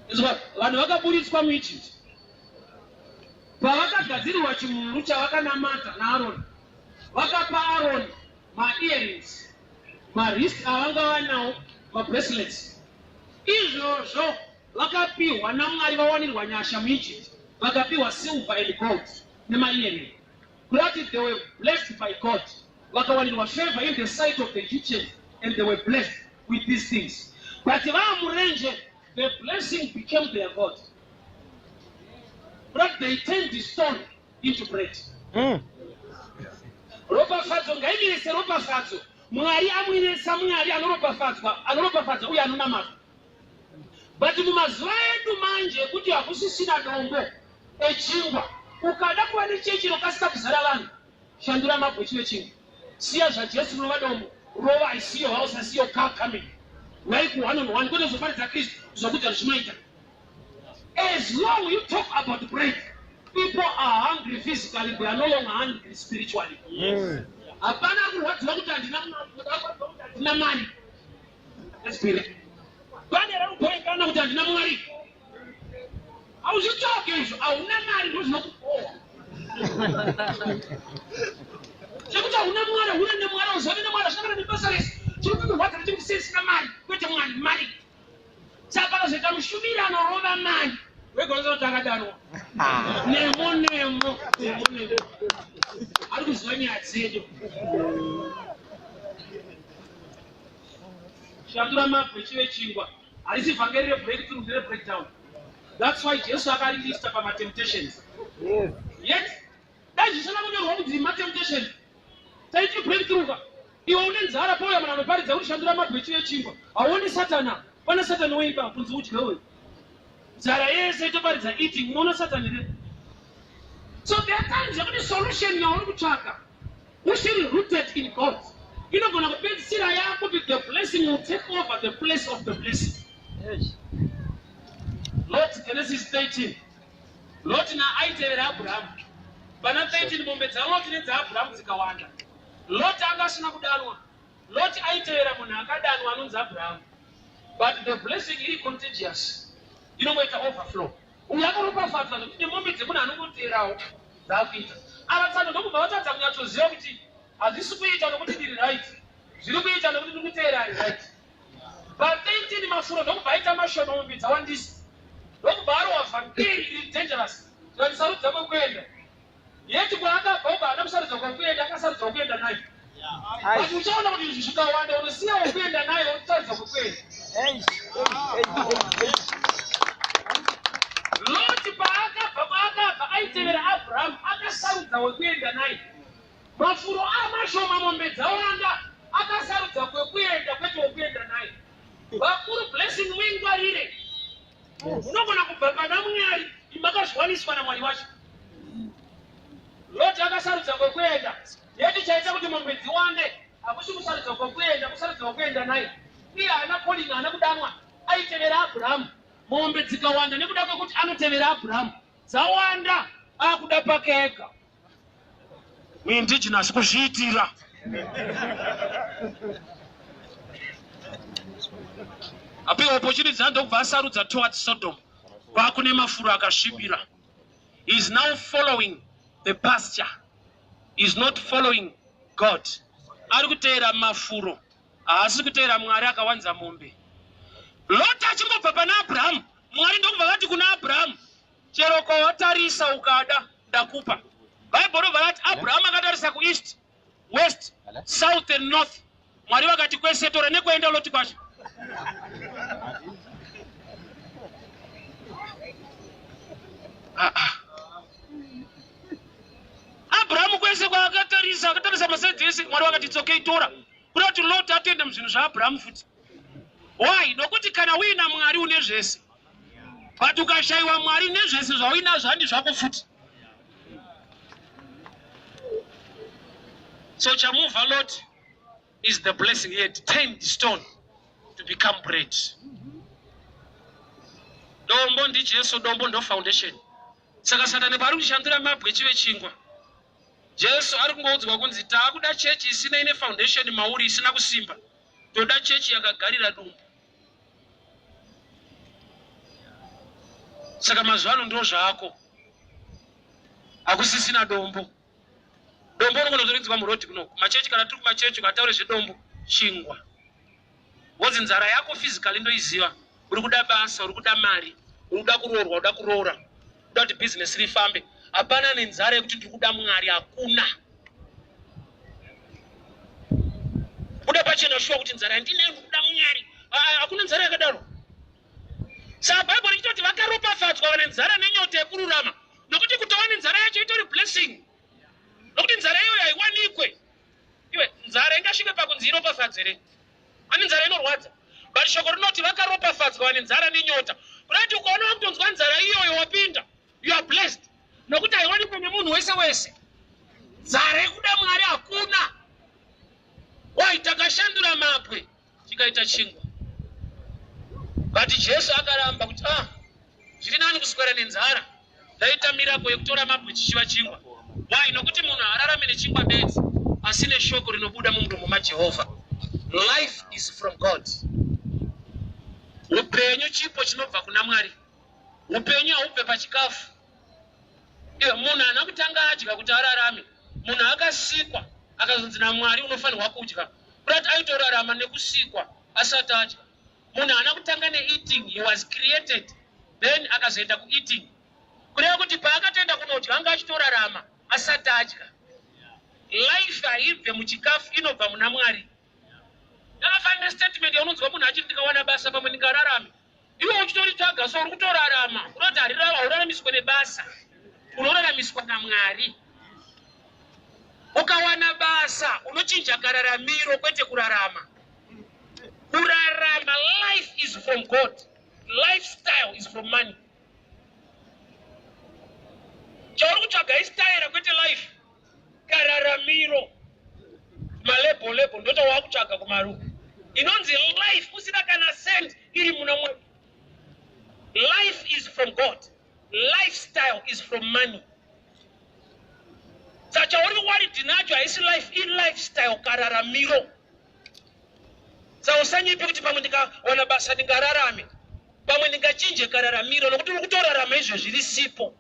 Izwa, vanhu vakaburitswa muEgypt pavakagadzirirwa chimhuru chavakanamata naAroni, vakapa Aroni maearrings, mawrist avanga vanawo, mabracelets. Izvozvo vakapiwa naMwari, vawanirwa nyasha muEgypt, vakapiwa silver and gold nemaearring. Kurati they were blessed by God, vakawanirwa favor in the sight of the Egyptians, and they were blessed with these things. But vaamurenje, the blessing became their God. But they turned the stone into bread. Ropafadzo ngaimire seropafadzo. Mwari amwinesa, Mwari anoropafadzwa, anoropafadza uye anonamata. But mumazuva edu manje ekuti hakusisina dombo echingwa, ukada kuva nechechi inokasika kuzara vanhu, shandura mabwe chive chingwa. Siya zvaJesu rinova dombo, rova I see your house, I see your car coming. Vai ku one on one, kwete zoparidza Kristu zvokuti hazvimaita. As long you talk about bread, people are hungry physically, they are no longer hungry spiritually. Hapana kurwadziwa kuti handina mari, mari. Let's be real. Pane rakugoekana kuti handina Mwari. Hauzvitsvake izvo, hauna mari ndozvinokubowa. Chekuti hauna Mwari, hauna nemwari, hauzove nemwari, hazvina kana nebasa rese. Chiri kukurwadza ndechekuti sei isina mari, kwete Mwari, mari. Saka pakazoita mushumiri anorova mari, wega unoziva kuti akadanwa. Nemo nemo, nemo nemo. Ari kuziva nyaya dzedu. Shandura mabwe chive chingwa. Harisi vhangeri rebreakthrough, ndere breakdown. That's why Jesu akarilista pamatemptations. Yet, dai zvisina kunyorwa kuti matemptation, taiti breakthrough ka. Iwe une nzara, pauya munhu anoparidza kuti shandura mabwe chive chingwa. Hauoni Satana, pana Satani weiba kunzi udye uyu. Nzara yese itoparidza eating, unoona Satani re. So there are times yekuti solution yauri kutsvaka usiri rooted in God inogona kupedzisira yakuti the blessing will take over the place of the blessing. Lot, Genesis 13. Lot na aitevera Abrahamu. Pana 13 mombe dzaLot nedzaAbrahamu dzikawanda. Lot anga asina kudanwa. Lot aitevera munhu akadanwa anonzi Abrahamu. But the blessing iri contagious. Inongoita overflow. Uyu akaropafadzwa zvekuti nemombe dzemunhu anongoteerawo dzaakuita. Ava tsano ndokubva vatadza kunyatsoziva kuti hazvisi kuita nokuti ndiri right. Zviri kuita nokuti ndiri kuteera ari right. Pa13 mafuro ndokubva aita mashoma, mombe dzawandisa. Ndokubva arohwa vhangeri iri dangerous. Zvanisarudza kwekuenda. Yeti kwaakabva ubva haana kusarudza kwekuenda, akasarudza kwekuenda naye. But uchaona kuti izvi zvikawanda unosiya wekuenda naye wosarudza kwekuenda. Loti paakabva kwaakabva aitevera Abrahamu, akasarudza wekuenda naye. Mafuro amashoma, mombe dzawanda, akasarudza kwekuenda kwete wekuenda naye. Vakuru, blessing muingwarire. Munogona kubva pana Mwari makazviwaniswa naMwari wacho. Loti akasarudza kwekuenda. Yeti chaita kuti mombe dziwande hakusi kusarudza kwekuenda, kusarudza kwekuenda naye. Iye haana calling, haana kudanwa, aitevera Abrahamu. Mombe dzikawanda nekuda kwekuti anotevera Abrahamu, dzawanda, akuda pake ega. Muindigenous kuzviitira. Apiwa opportunity ndokubva asarudza towards Sodom, kwakune mafuro akasvibira. He is now following the pasture, he is not following God. Ari kuteera mafuro, haasi kuteera Mwari akawanza mombe. Lot achingobva pana Abrahamu, Mwari ndokubva vati kuna Abrahamu, chero kwawatarisa ukada ndakupa. Bhaibheri robva rati Abrahamu akatarisa kueast, west, south and north. Mwari vakati kwese tora nekuenda Loti kwacho. Ah, ah. Abrahamu kwese kwaakatarisa, akatarisa masides ese, Mwari vakati it's okay, tora. Kuda kuti Lot atoenda muzvinhu zvaAbrahamu futi. Why? Nokuti kana uina Mwari une zvese, but ukashayiwa Mwari nezvese zvauinazvo handi zvako futi. So chamuvha Lot is the blessing. He had turned stone to become bread. Dombo ndiJesu, dombo ndo foundation. Saka Satani paari kushandura mabwe chive chingwa, Jesu ari kungoudzwa kunzi taakuda chechi isina ine foundation mauri, isina kusimba. Toda chechi yakagarira dumbu. Saka mazuva ano ndo zvako, hakusisina dombo. Dombo unogona kutoridzwa murodhi kuno kumachechi. Kana tiri kumachechi, ukataure zvedombo, chingwa, wozi nzara yako physically ndoiziva. Uri kuda basa, uri kuda mari, uri kuda kuroorwa, uda kuroora, uda kuti bhizinesi rifambe. Hapana nenzara yekuti ndiri kuda Mwari, hakuna. Kuda pachena shuwa kuti nzara yandinayo, ndiri kuda Mwari, hakuna nzara yakadaro. Saka Bhaibheri richitoti vakaropafadzwa vane nzara nenyota yekururama, nokuti kutova nenzara yacho itori blessing, nokuti nzara iyoyo haiwanikwe. Iwe, nzara ingasvike pakunzi iropafadzwe here? Ane nzara inorwadza, but shoko rinoti vakaropafadzwa vane nzara nenyota. Kurati ukaona wakutonzwa nzara iyoyo, wapinda, you are blessed, nokuti haiwanikwe nemunhu wese wese. Nzara yekuda Mwari hakuna. Wai takashandura mabwe chikaita chingwa, but Jesu akaramba kuti, ah, zviri nani kuswera nenzara, ndaita miracle yekutora mabwe chichiva chingwa. Why? Nokuti munhu haararami nechingwa bedzi, asi neshoko rinobuda mumuromo maJehovha. Life is from God. Upenyu chipo chinobva kuna Mwari. Upenyu haubve pachikafu. Iwe, munhu haana kutanga adya kuti ararame. Munhu akasikwa, akazonzi naMwari unofanirwa kudya. Kurati aitorarama nekusikwa asati adya. Munhu haana kutanga neeating. He was created, then akazoenda kueating. Kureva kuti paakatoenda kunodya, anga achitorarama asati adya. Life haibve muchikafu, inobva muna Mwari. Yakafanira statement yaunonzwa munhu achiti, "Ndikawana basa pamwe ndingararame." Iwe uchitoritsvaga, so uri kutorarama. Unoti hauraramiswe nebasa, unoraramiswa naMwari. Ukawana basa, unochinja kararamiro, kwete kurarama. Kurarama, life is from God, lifestyle is from money. Chauri kutsvaga istyle, kwete life. Kararamiro, malebo lebo, ndochawakutsvaga kumaruku. Inonzi life usina kana cent iri muna Mwari. Life is from God, lifestyle is from money. Saka chauri worried nacho haisi life, ilifestyle, kararamiro. Saka usanyepe kuti pamwe ndikawana basa ndingararame, pamwe ndingachinje kararamiro, nokuti uri kutorarama izvo risipo.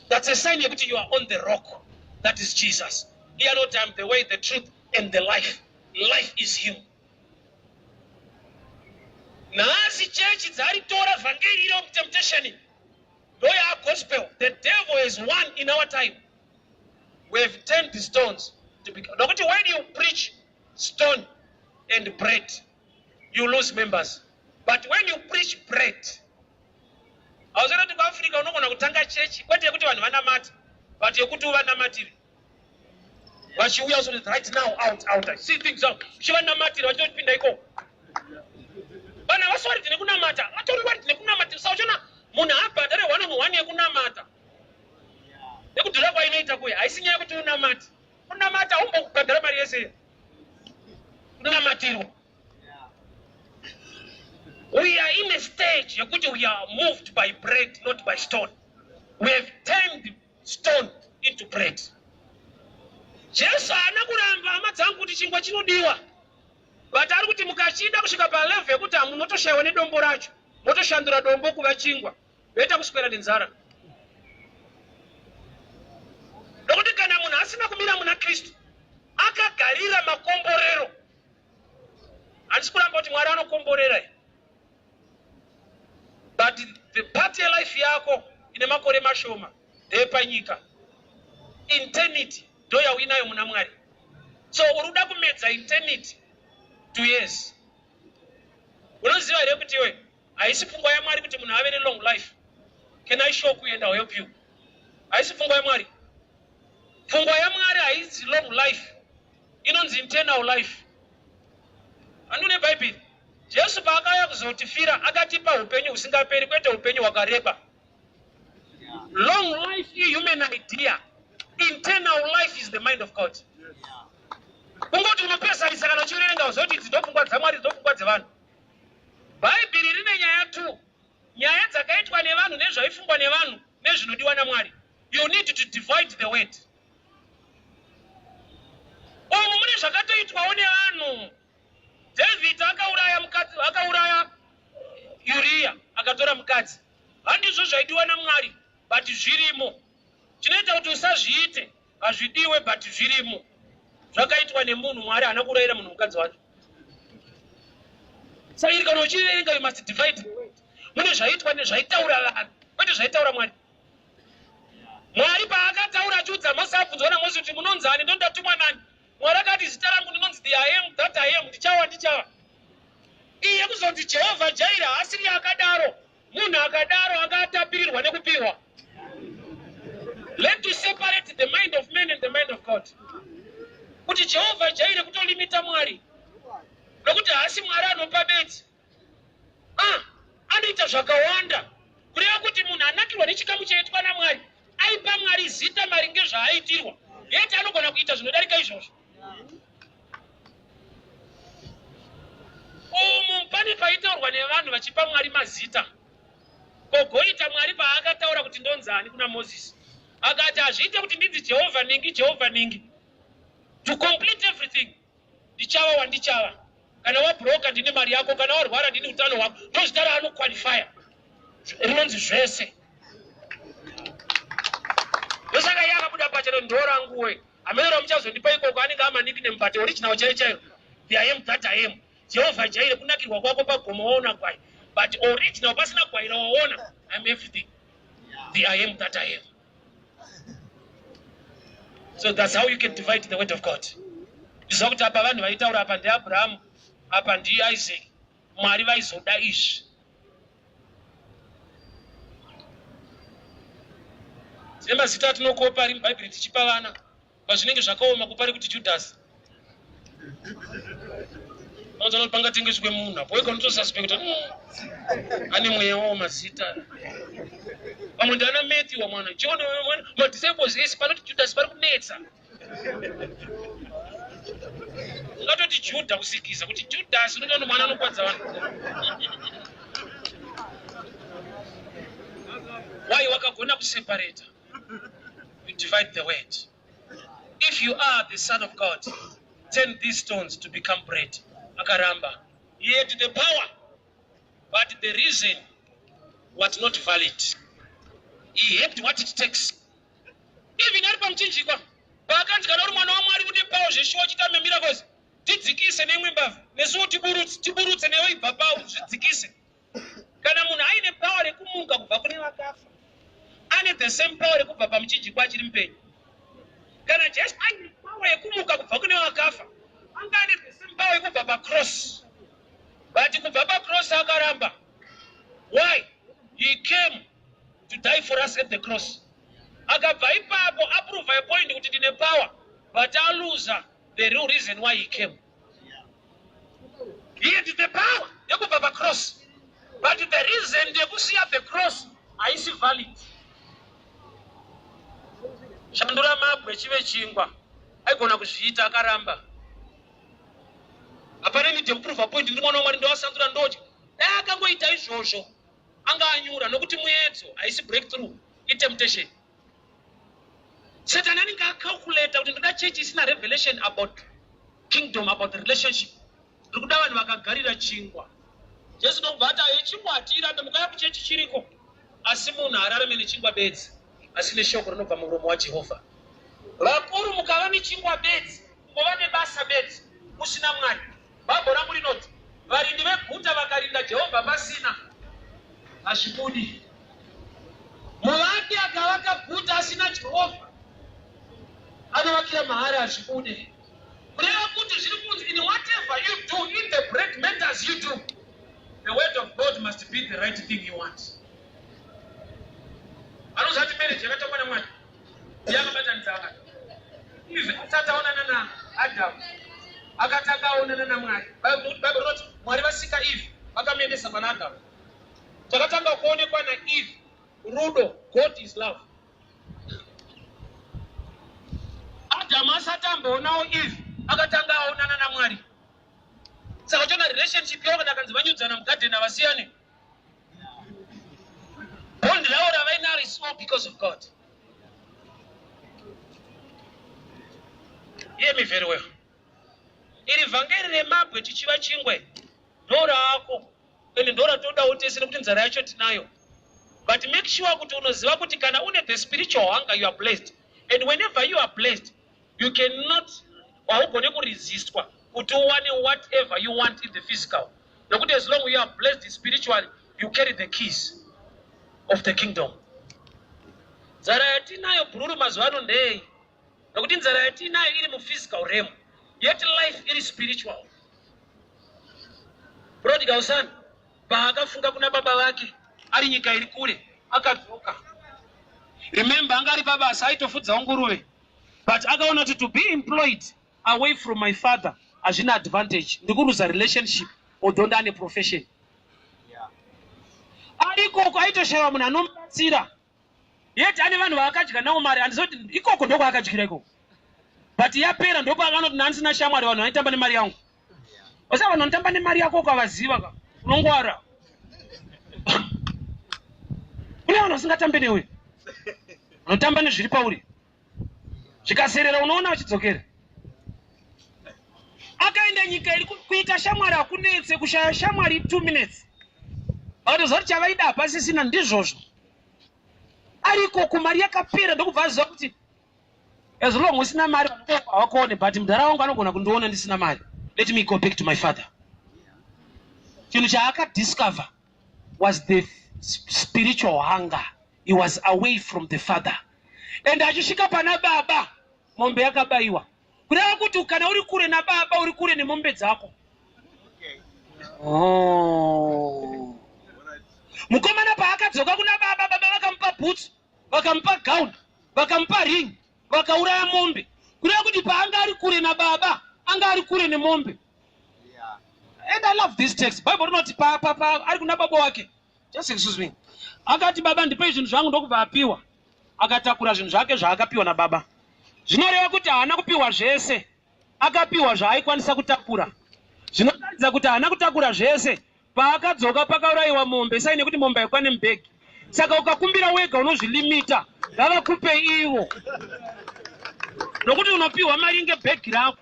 That's a sign yekuti you are on the rock, that is Jesus. Iye anoti, "I'm the way, the truth and the life." Life is him. Nhasi chechi dzaritora vhangeri iro temptation, ndoya gospel. The devil is one in our time. We have turned the stones to become, nokuti when you preach stone and bread, you lose members, but when you preach bread, hauziona kuti kuAfrica unogona kutanga chechi, kwete yekuti vanhu vanamate, but yekuti uvanamatire vachiuya. So right now, out, out, I see things out, uchivanamatira vachitopinda ikoko. Vanhu havasi worried nekunamata, vatori worried nekunamatira. Saka uchiona munhu abhadhare one on one yekunamata, nekudhura kwainoita kuya, haisi nyaya yekuti unamate. Kunamata haumbokubhadhara mari yese, kunamatirwa. We are in a stage yekuti we are moved by bread, not by stone. We have turned stone into bread. Jesu haana kuramba, hama dzangu, kuti chingwa chinodiwa, but ari kuti mukachida kusvika palevel yekuti hamunotoshayiwa nedombo racho, motoshandura dombo kuva chingwa, yoita kuswera nenzara. Nokuti kana munhu asina kumira muna Kristu, akagarira makomborero, handisi kuramba kuti Mwari anokomborera, but the part yelife yako ine makore mashoma ndeyepanyika. Eternity ndo yauinayo muna Mwari. So uri kuda kumedza eternity 2 years. Unoziva here kuti iwe, haisi pfungwa yaMwari kuti munhu ave nelong life? Can I shock you and I'll help you? Haisi pfungwa yaMwari. Pfungwa yaMwari hainzi long life, inonzi internal life. Handune Bhaibheri, Jesu paakauya kuzotifira, akatipa upenyu husingaperi, kwete upenyu hwakareba. Long life ihuman idea. Internal life is the mind of God. Kungoti unopesanisa kana uchiverenga, uzoti idzi ndopfungwa dzaMwari, ndopfungwa dzevanhu. Bhaibheri rine nyaya 2. Nyaya dzakaitwa nevanhu nezvaifungwa nevanhu nezvinodiwa naMwari. You need to divide the word. Umu mune zvakatoitwawo nevanhu. David akauraya mukadzi, akauraya Uriya akatora mukadzi. Handizvo zvaidiwa naMwari, but zvirimo. Chinoita kuti usazviite hazvidiwe, but zvirimo. Zvakaitwa nemunhu, Mwari haana kuurayira munhu mukadzi wacho. Saka iri kana uchiverenga, you must divide the word. Mune zvaitwa nezvaitaura vanhu, kwete zvaitaura Mwari. Mwari paakataura achiudza Mose, abvunzwa naMose kuti munonzani, ndondatumwa nani? Mwari akati, zita rangu ndinonzi the I Am that I Am, ndichava ndichava. Iye kuzonzi Jehovha Jaira haasiri akadaro. Munhu akadaro anga atapirirwa nekupiwa. Learn to separate the mind of man and the mind of God. Kuti Jehovha Jaire kutolimita Mwari, nokuti haasi Mwari anopa bedzi. Ah, anoita zvakawanda. Kureva kuti munhu anakirwa nechikamu chaitwa naMwari aipa Mwari zita maringe zvaaitirwa, yeti anogona kuita zvinodarika izvozvo. Umu pane paitaurwa nevanhu vachipa Mwari mazita. Kogoita Mwari paakataura kuti ndonzani kuna Mozisi, akati hazviite kuti ndinzi Jehovha ningi, Jehovha ningi. To complete everything, ndichava wandichava. Kana wabroka ndine mari yako, kana warwara ndine utano hwako. Ndozita raanoqualifya rinonzi zvese. Ndosaka iye akabuda pacheno, ndoranguwe hameno ramuchazondipa ikoko, anenge amanickname, but original chaiyo chaiyo, the I Am that I Am. Jehovha Jaire kunakirwa kwako pagomo waona gwai, but original pasina gwai rawaona, I'm everything, the I Am that I Am. So that's how you can divide the word of God. Ndiziva kuti apa vanhu vaitaura apa ndiAbrahamu, apa ndiIsaac. Mwari vaizoda izvi. Tine mazita atinokopa ari muBhaibheri tichipa vana, pazvinenge zvakaoma kupa rekuti Judhasi. Unozoona kuti pangatengeswe munhu apo wega unotosuspecta ane mweya wawo mazita. Pamwe ndiana Matthew wamwana John, madisciples ese panoti Judhasi pari kunetsa. Ungatoti Judha kusikisa kuti Judhasi, unotoona mwana anokwadza vanhu. Why? Wakagona kuseparata. You divide the word. If you are the Son of God, turn these stones to become bread. Akaramba. He had the power, but the reason was not valid. He had what it takes. Even ari pamuchinjikwa, paakanzi kana uri mwana waMwari, une power zveshuwa, uchiita mamiracles, tidzikise neimwe mbavha nesuwo tiburutse newe, ibva pau zvidzikise. Kana munhu aine power rekumuka kubva kune vakafa, ane the same power rekubva pamuchinjikwa achiri mupenyu. Kana Jesu aine power yekumuka kubva kune vakafa, anga ane the same power yekubva pacross, but kubva pacross akaramba. Why? He came to die for us at the cross. Akabva ipapo aprova a point kuti ndine power, but aluza the real reason why he came. He had the power yekubva pacross, but the reason yekusiya the cross haisi valid. Shandura mabwe chive chingwa, aigona kuzviita, akaramba. Hapana need yekuprova point, ndiri mwana waMwari, ndowasandura ndodya. Dai akangoita izvozvo anga anyura, nokuti muedzo haisi breakthrough, itemptation. Satani anenge acalculata kuti ndoda chechi isina revelation about kingdom, about the relationship. Ndiri kuda vanhu vakagarira chingwa. Jesu ndokubva ati aye, chingwa hatiirambe, mukauya kuchechi chiriko, asi munhu haararame nechingwa bedzi, asi neshoko rinobva muromo waJehovha. Vakuru, mukava nechingwa bedzi, kungova nebasa bedzi musina Mwari, Bhabho rangu rinoti varindi veguta vakarinda Jehovha pasina, hazvibudi. Muvaki akavaka guta asina Jehovha anovakira mahara, hazvibude. Kureva kuti zviri kunzi in whatever you do, in the bread matters you do, the word of God must be the right thing you want. Anoziva kuti marriage yakatangwa naMwari, ndiye akabatanidza vanhu. Eve asati aonana naAdhamu akatanga aonana naMwari. Bhaibheri rinoti Mwari vasika Eve vakamuendesa pana Adhamu. Chakatanga kuonekwa naEve rudo. God is love. Adhamu asati amboonawo Eve akatanga aonana naMwari. Saka chiona relationship yavo, kana akanzi vanyudzana mugadheni havasiyane. Talent ravo ravainaro is all because of God. Hear me very well. Iri vhangeri remabwe chichiva chingwe ndorako ende ndoratodawo tese nekuti nzara yacho tinayo. But make sure kuti unoziva kuti kana une the spiritual hunger, you are blessed. And whenever you are blessed, you cannot, haugone kuresistwa kuti uwane whatever you want in the physical. Nokuti as long you are blessed spiritually, you carry the keys of the kingdom. Nzara yatinayo bhururu mazuva ano ndeyei? Nokuti nzara yatinayo iri muphysical realm, yet life iri spiritual. Prodigal son paakafunga kuna baba vake ari nyika iri kure, akadzoka. Remember, anga ari pabasa, aitofudzawo nguruve, but akaona kuti to be employed away from my father hazvina advantage, ndikuruza relationship, although ndane profession. Ari ikoko aitoshayiwa munhu anomubatsira, yet ane vanhu vaakadya navo mari. Handizoti ikoko ndokwaakadyira ikoko, but yapera ndopaanoti ndandisina shamwari, vanhu vaitamba nemari yangu. Osa vanhu vanotamba nemari yako ukavaziva ka, unongwara. Kune vanhu vasingatambe newe, vanotamba nezviri pauri, zvikaserera unoona vachidzokera. Akaenda nyika iri kuita shamwari hakunetse, kushaya shamwari 2 minutes. Vakatoziva kuti chavaida hapasisina, ndizvozvo. Ari ikoko mari yakapera, ndokubva aziva kuti as long usina mari havakuone, but mudhara wangu anogona kundiona ndisina mari. Let me go back to my father. Chinhu chaakadiscover was the spiritual hunger. He was away from the father, and achisvika pana baba, mombe yakabayiwa. Kureva kuti kana uri kure nababa, uri kure nemombe dzako. Oh. Mukomana paakadzoka kuna baba, baba vakamupa bhutsu, vakamupa gown, vakamupa ring, vakauraya mombe. Kureva kuti paanga ari kure nababa, anga ari kure nemombe. And I love this text. Bible rinoti pa, pa, pa, ari kuna baba wake, just excuse me, akati, "Baba, ndipei zvinhu zvangu." Ndokubva apiwa, akatakura zvinhu zvake zvaakapiwa nababa. Zvinoreva kuti haana kupiwa zvese, akapiwa zvaaikwanisa kutakura. Zvinotaridza kuti haana kutakura zvese. Paakadzoka pakaurayiwa mombe, sai nekuti mombe haikwane mubhegi. Saka ukakumbira wega unozvilimita, ngavakupe ivo, nokuti unopiwa mari ngebhegi rako.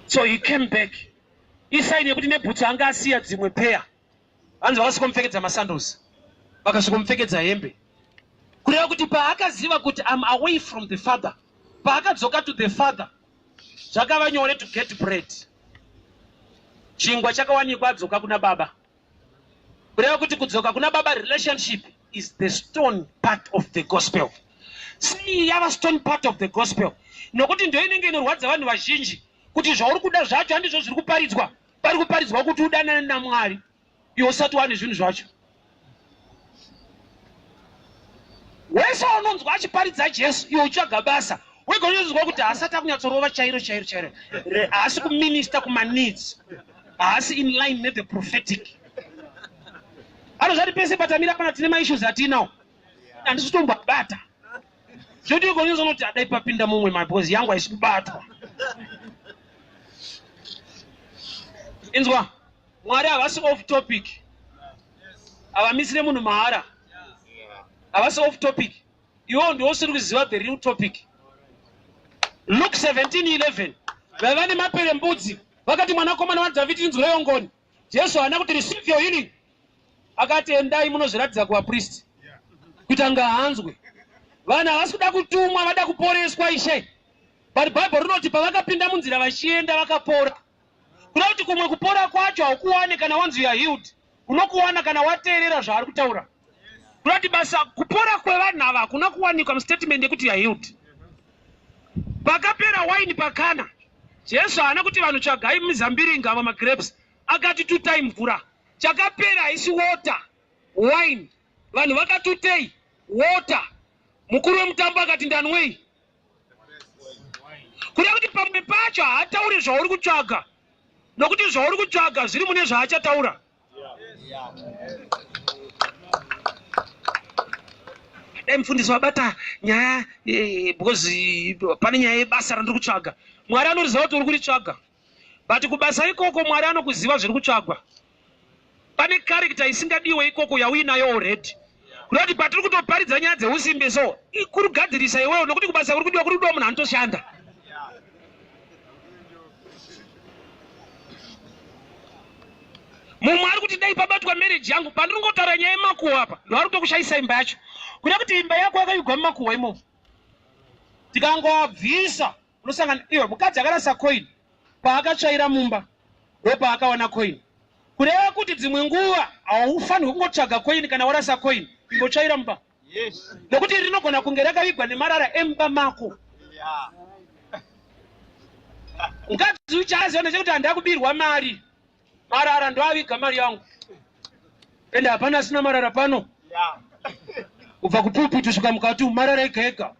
So he came back, isign yekuti nebhutsu anga asiya dzimwe peya. Hanzi vakasvikomupfekedza masandals, vakasvikomupfekedza hembe. Kureva kuti paakaziva kuti am away from the father, paakadzoka to the father zvakava nyore to get bread. Chingwa chakawanikwa adzoka kuna baba. Kureva kuti kudzoka kuna baba, relationship is the stone part of the gospel. Sei yava stone part of the gospel? Nokuti ndo inenge inorwadza vanhu vazhinji, kuti zvauri kuda zvacho handizvo zviri kuparidzwa. Pari kuparidzwa kuti udanane naMwari, iwe usati wane zvinhu zvacho. Wese unonzwa achiparidza Jesu, iwe uchitsvaga basa, wega unozwa kuti haasati akunyatsorova chairo chairo chairo, haasi kuminister kumaneeds, haasi in line nethe prophetic. Anozvati pese patamira pana tine maissues atinawo, handisi kutombabata zvoti igonozonoti adai papinda mumwe ma, because yangu haisi kubatwa. Inzwa, Mwari havasi off topic, havamisire munhu mahara, havasi off topic. Iwewo ndiwo usiri kuziva the real topic. Luke 17:11, vaiva nemaperembudzi vakati, "Mwanakomana waDhavhidi, tinzwireyo ngoni." Jesu haana kuti, "Receive your healing." Akati, "Endai munozviratidza kuvapristi," kuita ngahanzwe. Vanhu havasi kuda kutumwa, vada kuporeswa, ishe. But Bhaibheri rinoti pavakapinda munzira vachienda, vakapora. Kuda kuti kumwe kupora kwacho haukuwane kana wanzi you are healed, unokuwana kana wateerera zvaari kutaura. Kuda kuti basa kupora kwevanhu ava hakuna kuwanikwa mustatement yekuti you are healed. Pakapera waini pakana, Jesu haana kuti, "Vanhu, tsvagai mizambiringa, ava magrapes." Akati, "Tutai mvura." Chakapera haisi water, wine. Vanhu vakatutei? Water. Mukuru wemutambo akati, "Ndanwei." Kuda kuti pamwe pacho haatauri zvauri kutsvaga, nokuti zvauri kutsvaga zviri mune zvaachataura. Dai mufundisi wabata nyaya, because pane nyaya yebasa randiri kutsvaga. Mwari anoriziva kuti uri kuritsvaga, but kubasa ikoko Mwari anokuziva zviri kutsvagwa. Pane character isingadiwe ikoko yauinayo already. Kuda kuti patiri kutoparidza nyaya dzeusimbe so kurugadzirisa iwewo, nokuti kubasa kuri kudiwa, kuri kudiwa munhu anotoshanda. Mumwe ari kuti dai pabatwa marriage yangu, pandiri ngotaura nyaya yemakuhwa apa, ndoari kutokushaisa imba yacho. Kuda kuti imba yako yakavigwa mumakuhwa imomo, tikangoabvisa unosangana iwe. Mukadzi akarasa coin, paakatsvaira mumba ndopaakawana coin. Kureva kuti dzimwe nguva haufanirwi kungotsvaga coin. Kana warasa coin, imbotsvaira mumba, nekuti rinogona kunge rakavigwa nemarara emumba mako. Mukadzi uchaziva nechekuti handida kubirwa mari, marara ndoaviga mari yangu. Ende hapana asina marara pano, kubva kupulpit kusvika mukati umu, marara ega ega.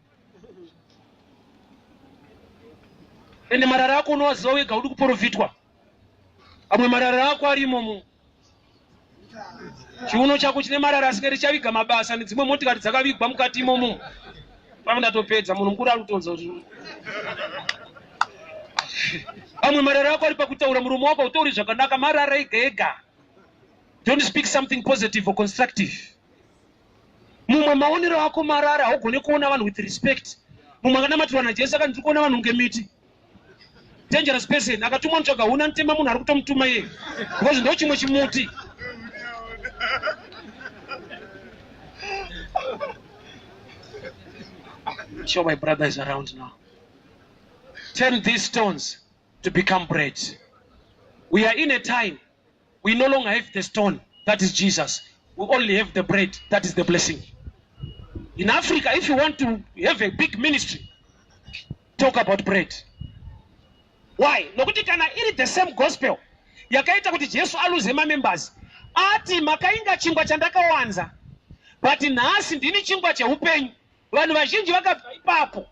Ende marara ako unowaziva wega, udi kuprofitwa. Amwe marara ako ari imomo, chiuno chako chine marara asingaiti, chaviga mabasa nedzimwe motikari dzakavigwa mukati imomo. Pano ndatopedza, munhu mukuru ari kutonza kuti amwe marara ako ari pakutaura, muromo wako hautauri zvakanaka, marara ega ega. Don't speak something positive or constructive. Mumwe maonero ako marara, haugone kuona vanhu with respect. Mumwe akanamatirwa naJesu akati, "Ndiri kuona vanhu kunge miti." Dangerous person. Akatumwa mutsvaga huna nitema munhu ari kutomutuma iye, because ndo chimwe chimuti. I'm sure my brother is around now. Turn these stones to become bread. We are in a time we no longer have the stone, that is Jesus. We only have the bread, that is the blessing. In Africa, if you want to have a big ministry, talk about bread. Why? Nokuti kana iri the same gospel yakaita kuti Jesu aluze mamembers, ati, "Makainga chingwa chandakawanza, but nhasi ndini chingwa cheupenyu." Vanhu vazhinji vakabva ipapo,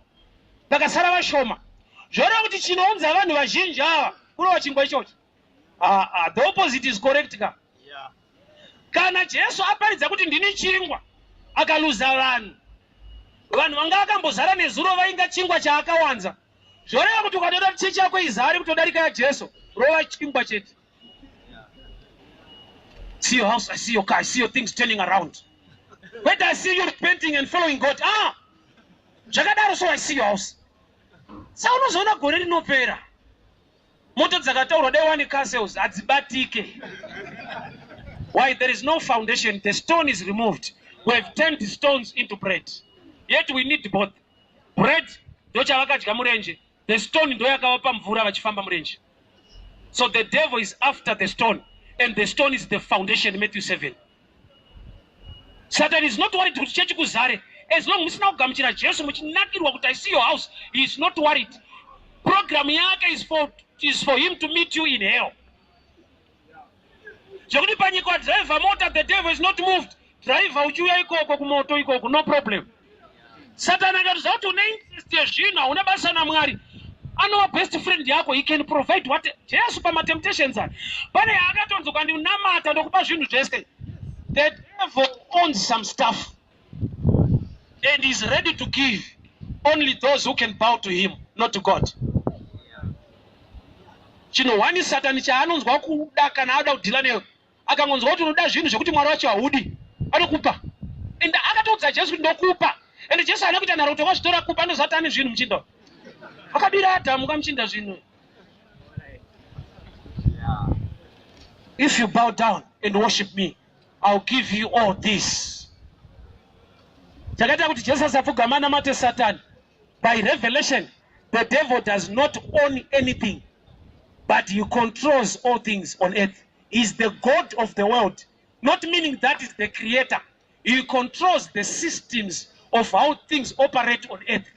vakasara vashoma. Zvoreva kuti chinounza vanhu vazhinji ava kurova chingwa ichocho. Ah, ah, the opposite is correct ka. Kana Jesu aparidza kuti, "Ndini chingwa," akaluza vanhu, vanhu vanga vakambozara nezuro vainga chingwa chaakawanza. Zvoreva kuti ukatoda kuti chechi yako izare kutodarika yaJesu, rova chingwa chete. See your house, I see your car, I see your things turning around. Wait, I see you repenting and following God. Ah, zvakadaro. So I see your house. Sa unozoona gore rinopera, moto dzakataurwa dai wane castles hadzibatike. Why? There is no foundation. The stone is removed. We have turned the stones into bread, yet we need both. Bread ndochavakadya murenje, the stone ndo yakavapa mvura vachifamba murenje. So the devil is after the stone, and the stone is the foundation, Matthew 7. Satan is not worried kuti chechi kuzare. As long musina kugamuchira Jesu, muchinakirwa kuti, "I see your house," he is not worried. Program yake is for him to meet you in hell. Zvekuti panyika wadhiraivha mota, the devil is not moved. Dhiraivha uchiuya ikoko kumoto ikoko, no problem. Satani akatiziva kuti une interest yezvinhu, hauna basa naMwari, anova best friend yako. He can provide what Jesu pamatemptations aya pane yaakatonzi, "Ukandinamata, ndokupa zvinhu zvese." The devil owns some stuff and is ready to give only those who can bow to him, not to God. Chinhu Satani chaanonzwa kuda kana ada kudhila newe, akangonzwa kuti unoda zvinhu zvekuti Mwari wacho haudi, anokupa. And akatoudza Jesu kuti, "Ndokupa." And Jesu haana kuita nharo kuti wakazvitora kupa. Anozati ane zvinhu, muchinda akabira Adhamu kamuchinda zvinhu. "If you bow down and worship me, I'll give you all this." Chakaita kuti Jesu asapfugama anamate Satani, by revelation, the devil does not own anything, but he controls all things on earth. He is the god of the world, not meaning that is the creator. He controls the systems of how things operate on earth.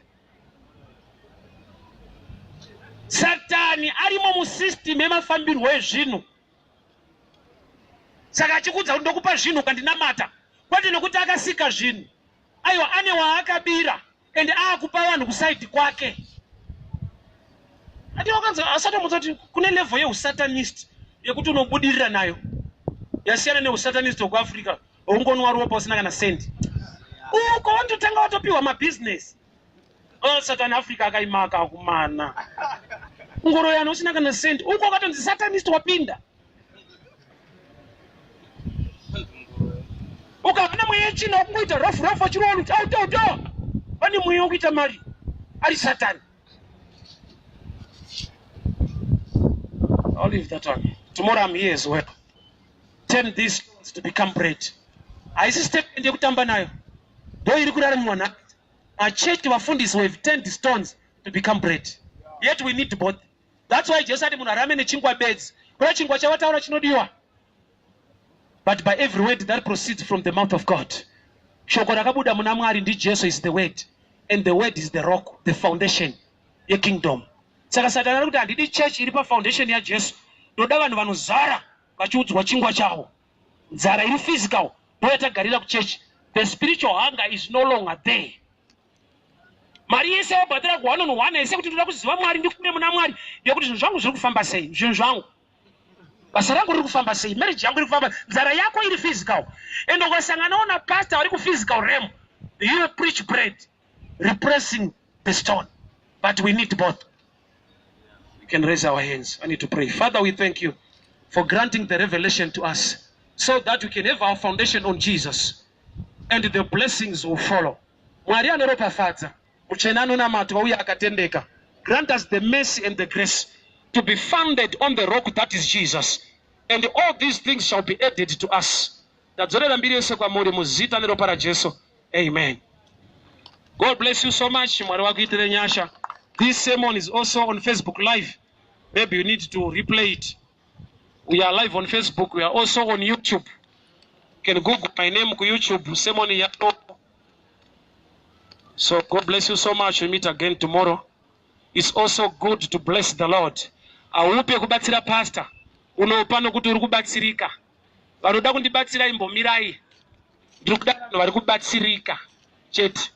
Satani arimo musystem yemafambirwo ezvinhu. Saka achikuudza kuti, "Ndokupa zvinhu ukandinamata," kwete nokuti akasika zvinhu. Aiwa, ane waakabira ende aakupa vanhu kuside kwake. Ati wakanzi asatomudza kuti kune level yeusatanist yekuti unobudirira nayo, yasiyana neusatanist hwekuAfrica waungonwa ropa usina kana sendi. Uko vanototanga watopiwa mabhizinesi. Oh, Satani Africa akaimaka kumana ungoroyana usina kana sendi. Uko wakatonzi satanist, wapinda. Ukava nemweya yetsvina wakungoita rough rough achiroona kuti auto vane mweya wekuita mari ari Satani. I'll leave that one. Tomorrow I'm here as well. Turn these stones to become bread. Haisi statement yekutamba nayo. Ndo iri kuraramiwa nhasi. Machechi vafundisi have turned stones to become bread. Yet we need both. That's why Jesu ati munhu arame nechingwa bedzi. Kuna chingwa chavataura chinodiwa. But by every word that proceeds from the mouth of God. Shoko rakabuda muna Mwari ndiJesu is the word. And the word is the rock, the foundation yekingdom. Saka Satani ari kuti handidi church iri pafoundation yaJesu. Ndoda vanhu vanozara vachiudzwa chingwa chavo. Nzara iri physical ndoyatagarira kuchechi. The spiritual hunger is no longer there. Mari yese yawabhadhara ku one on one yese kuti ndoda kuziva Mwari ndikure muna Mwari yekuti zvinhu zvangu zviri kufamba sei, zvinhu zvangu basa rangu riri kufamba sei, marriage yangu iri kufamba. Nzara yako iri physical, and ukasanganawo napastor vari kuphysical realm, you preach bread repressing the stone. But we need both. We can raise our hands. I need to pray. Father, we thank you for granting the revelation to us so that we can have our foundation on Jesus and the blessings will follow. Mwari anoropafadza, mutsvene anonamatwa uye akatendeka. Grant us the mercy and the grace to be founded on the rock that is Jesus, and all these things shall be added to us. Tadzorera mbiri yese kwamuri muzita neropa raJesu. Amen. God bless you so much. Mwari wakuitire nyasha. This sermon is also on Facebook Live. Maybe you need to replay it. We are live on Facebook. We are also on YouTube. You can Google my name ku YouTube, sermon yato. So God bless you so much. We meet again tomorrow. It's also good to bless the Lord. Aupe kubatsira pastor. Unopa nokuti uri kubatsirika. Vanoda kundibatsira imbomirai. Ndiri kuda vanhu vari kubatsirika chete.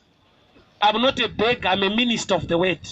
I'm not a beggar, I'm a minister of the word.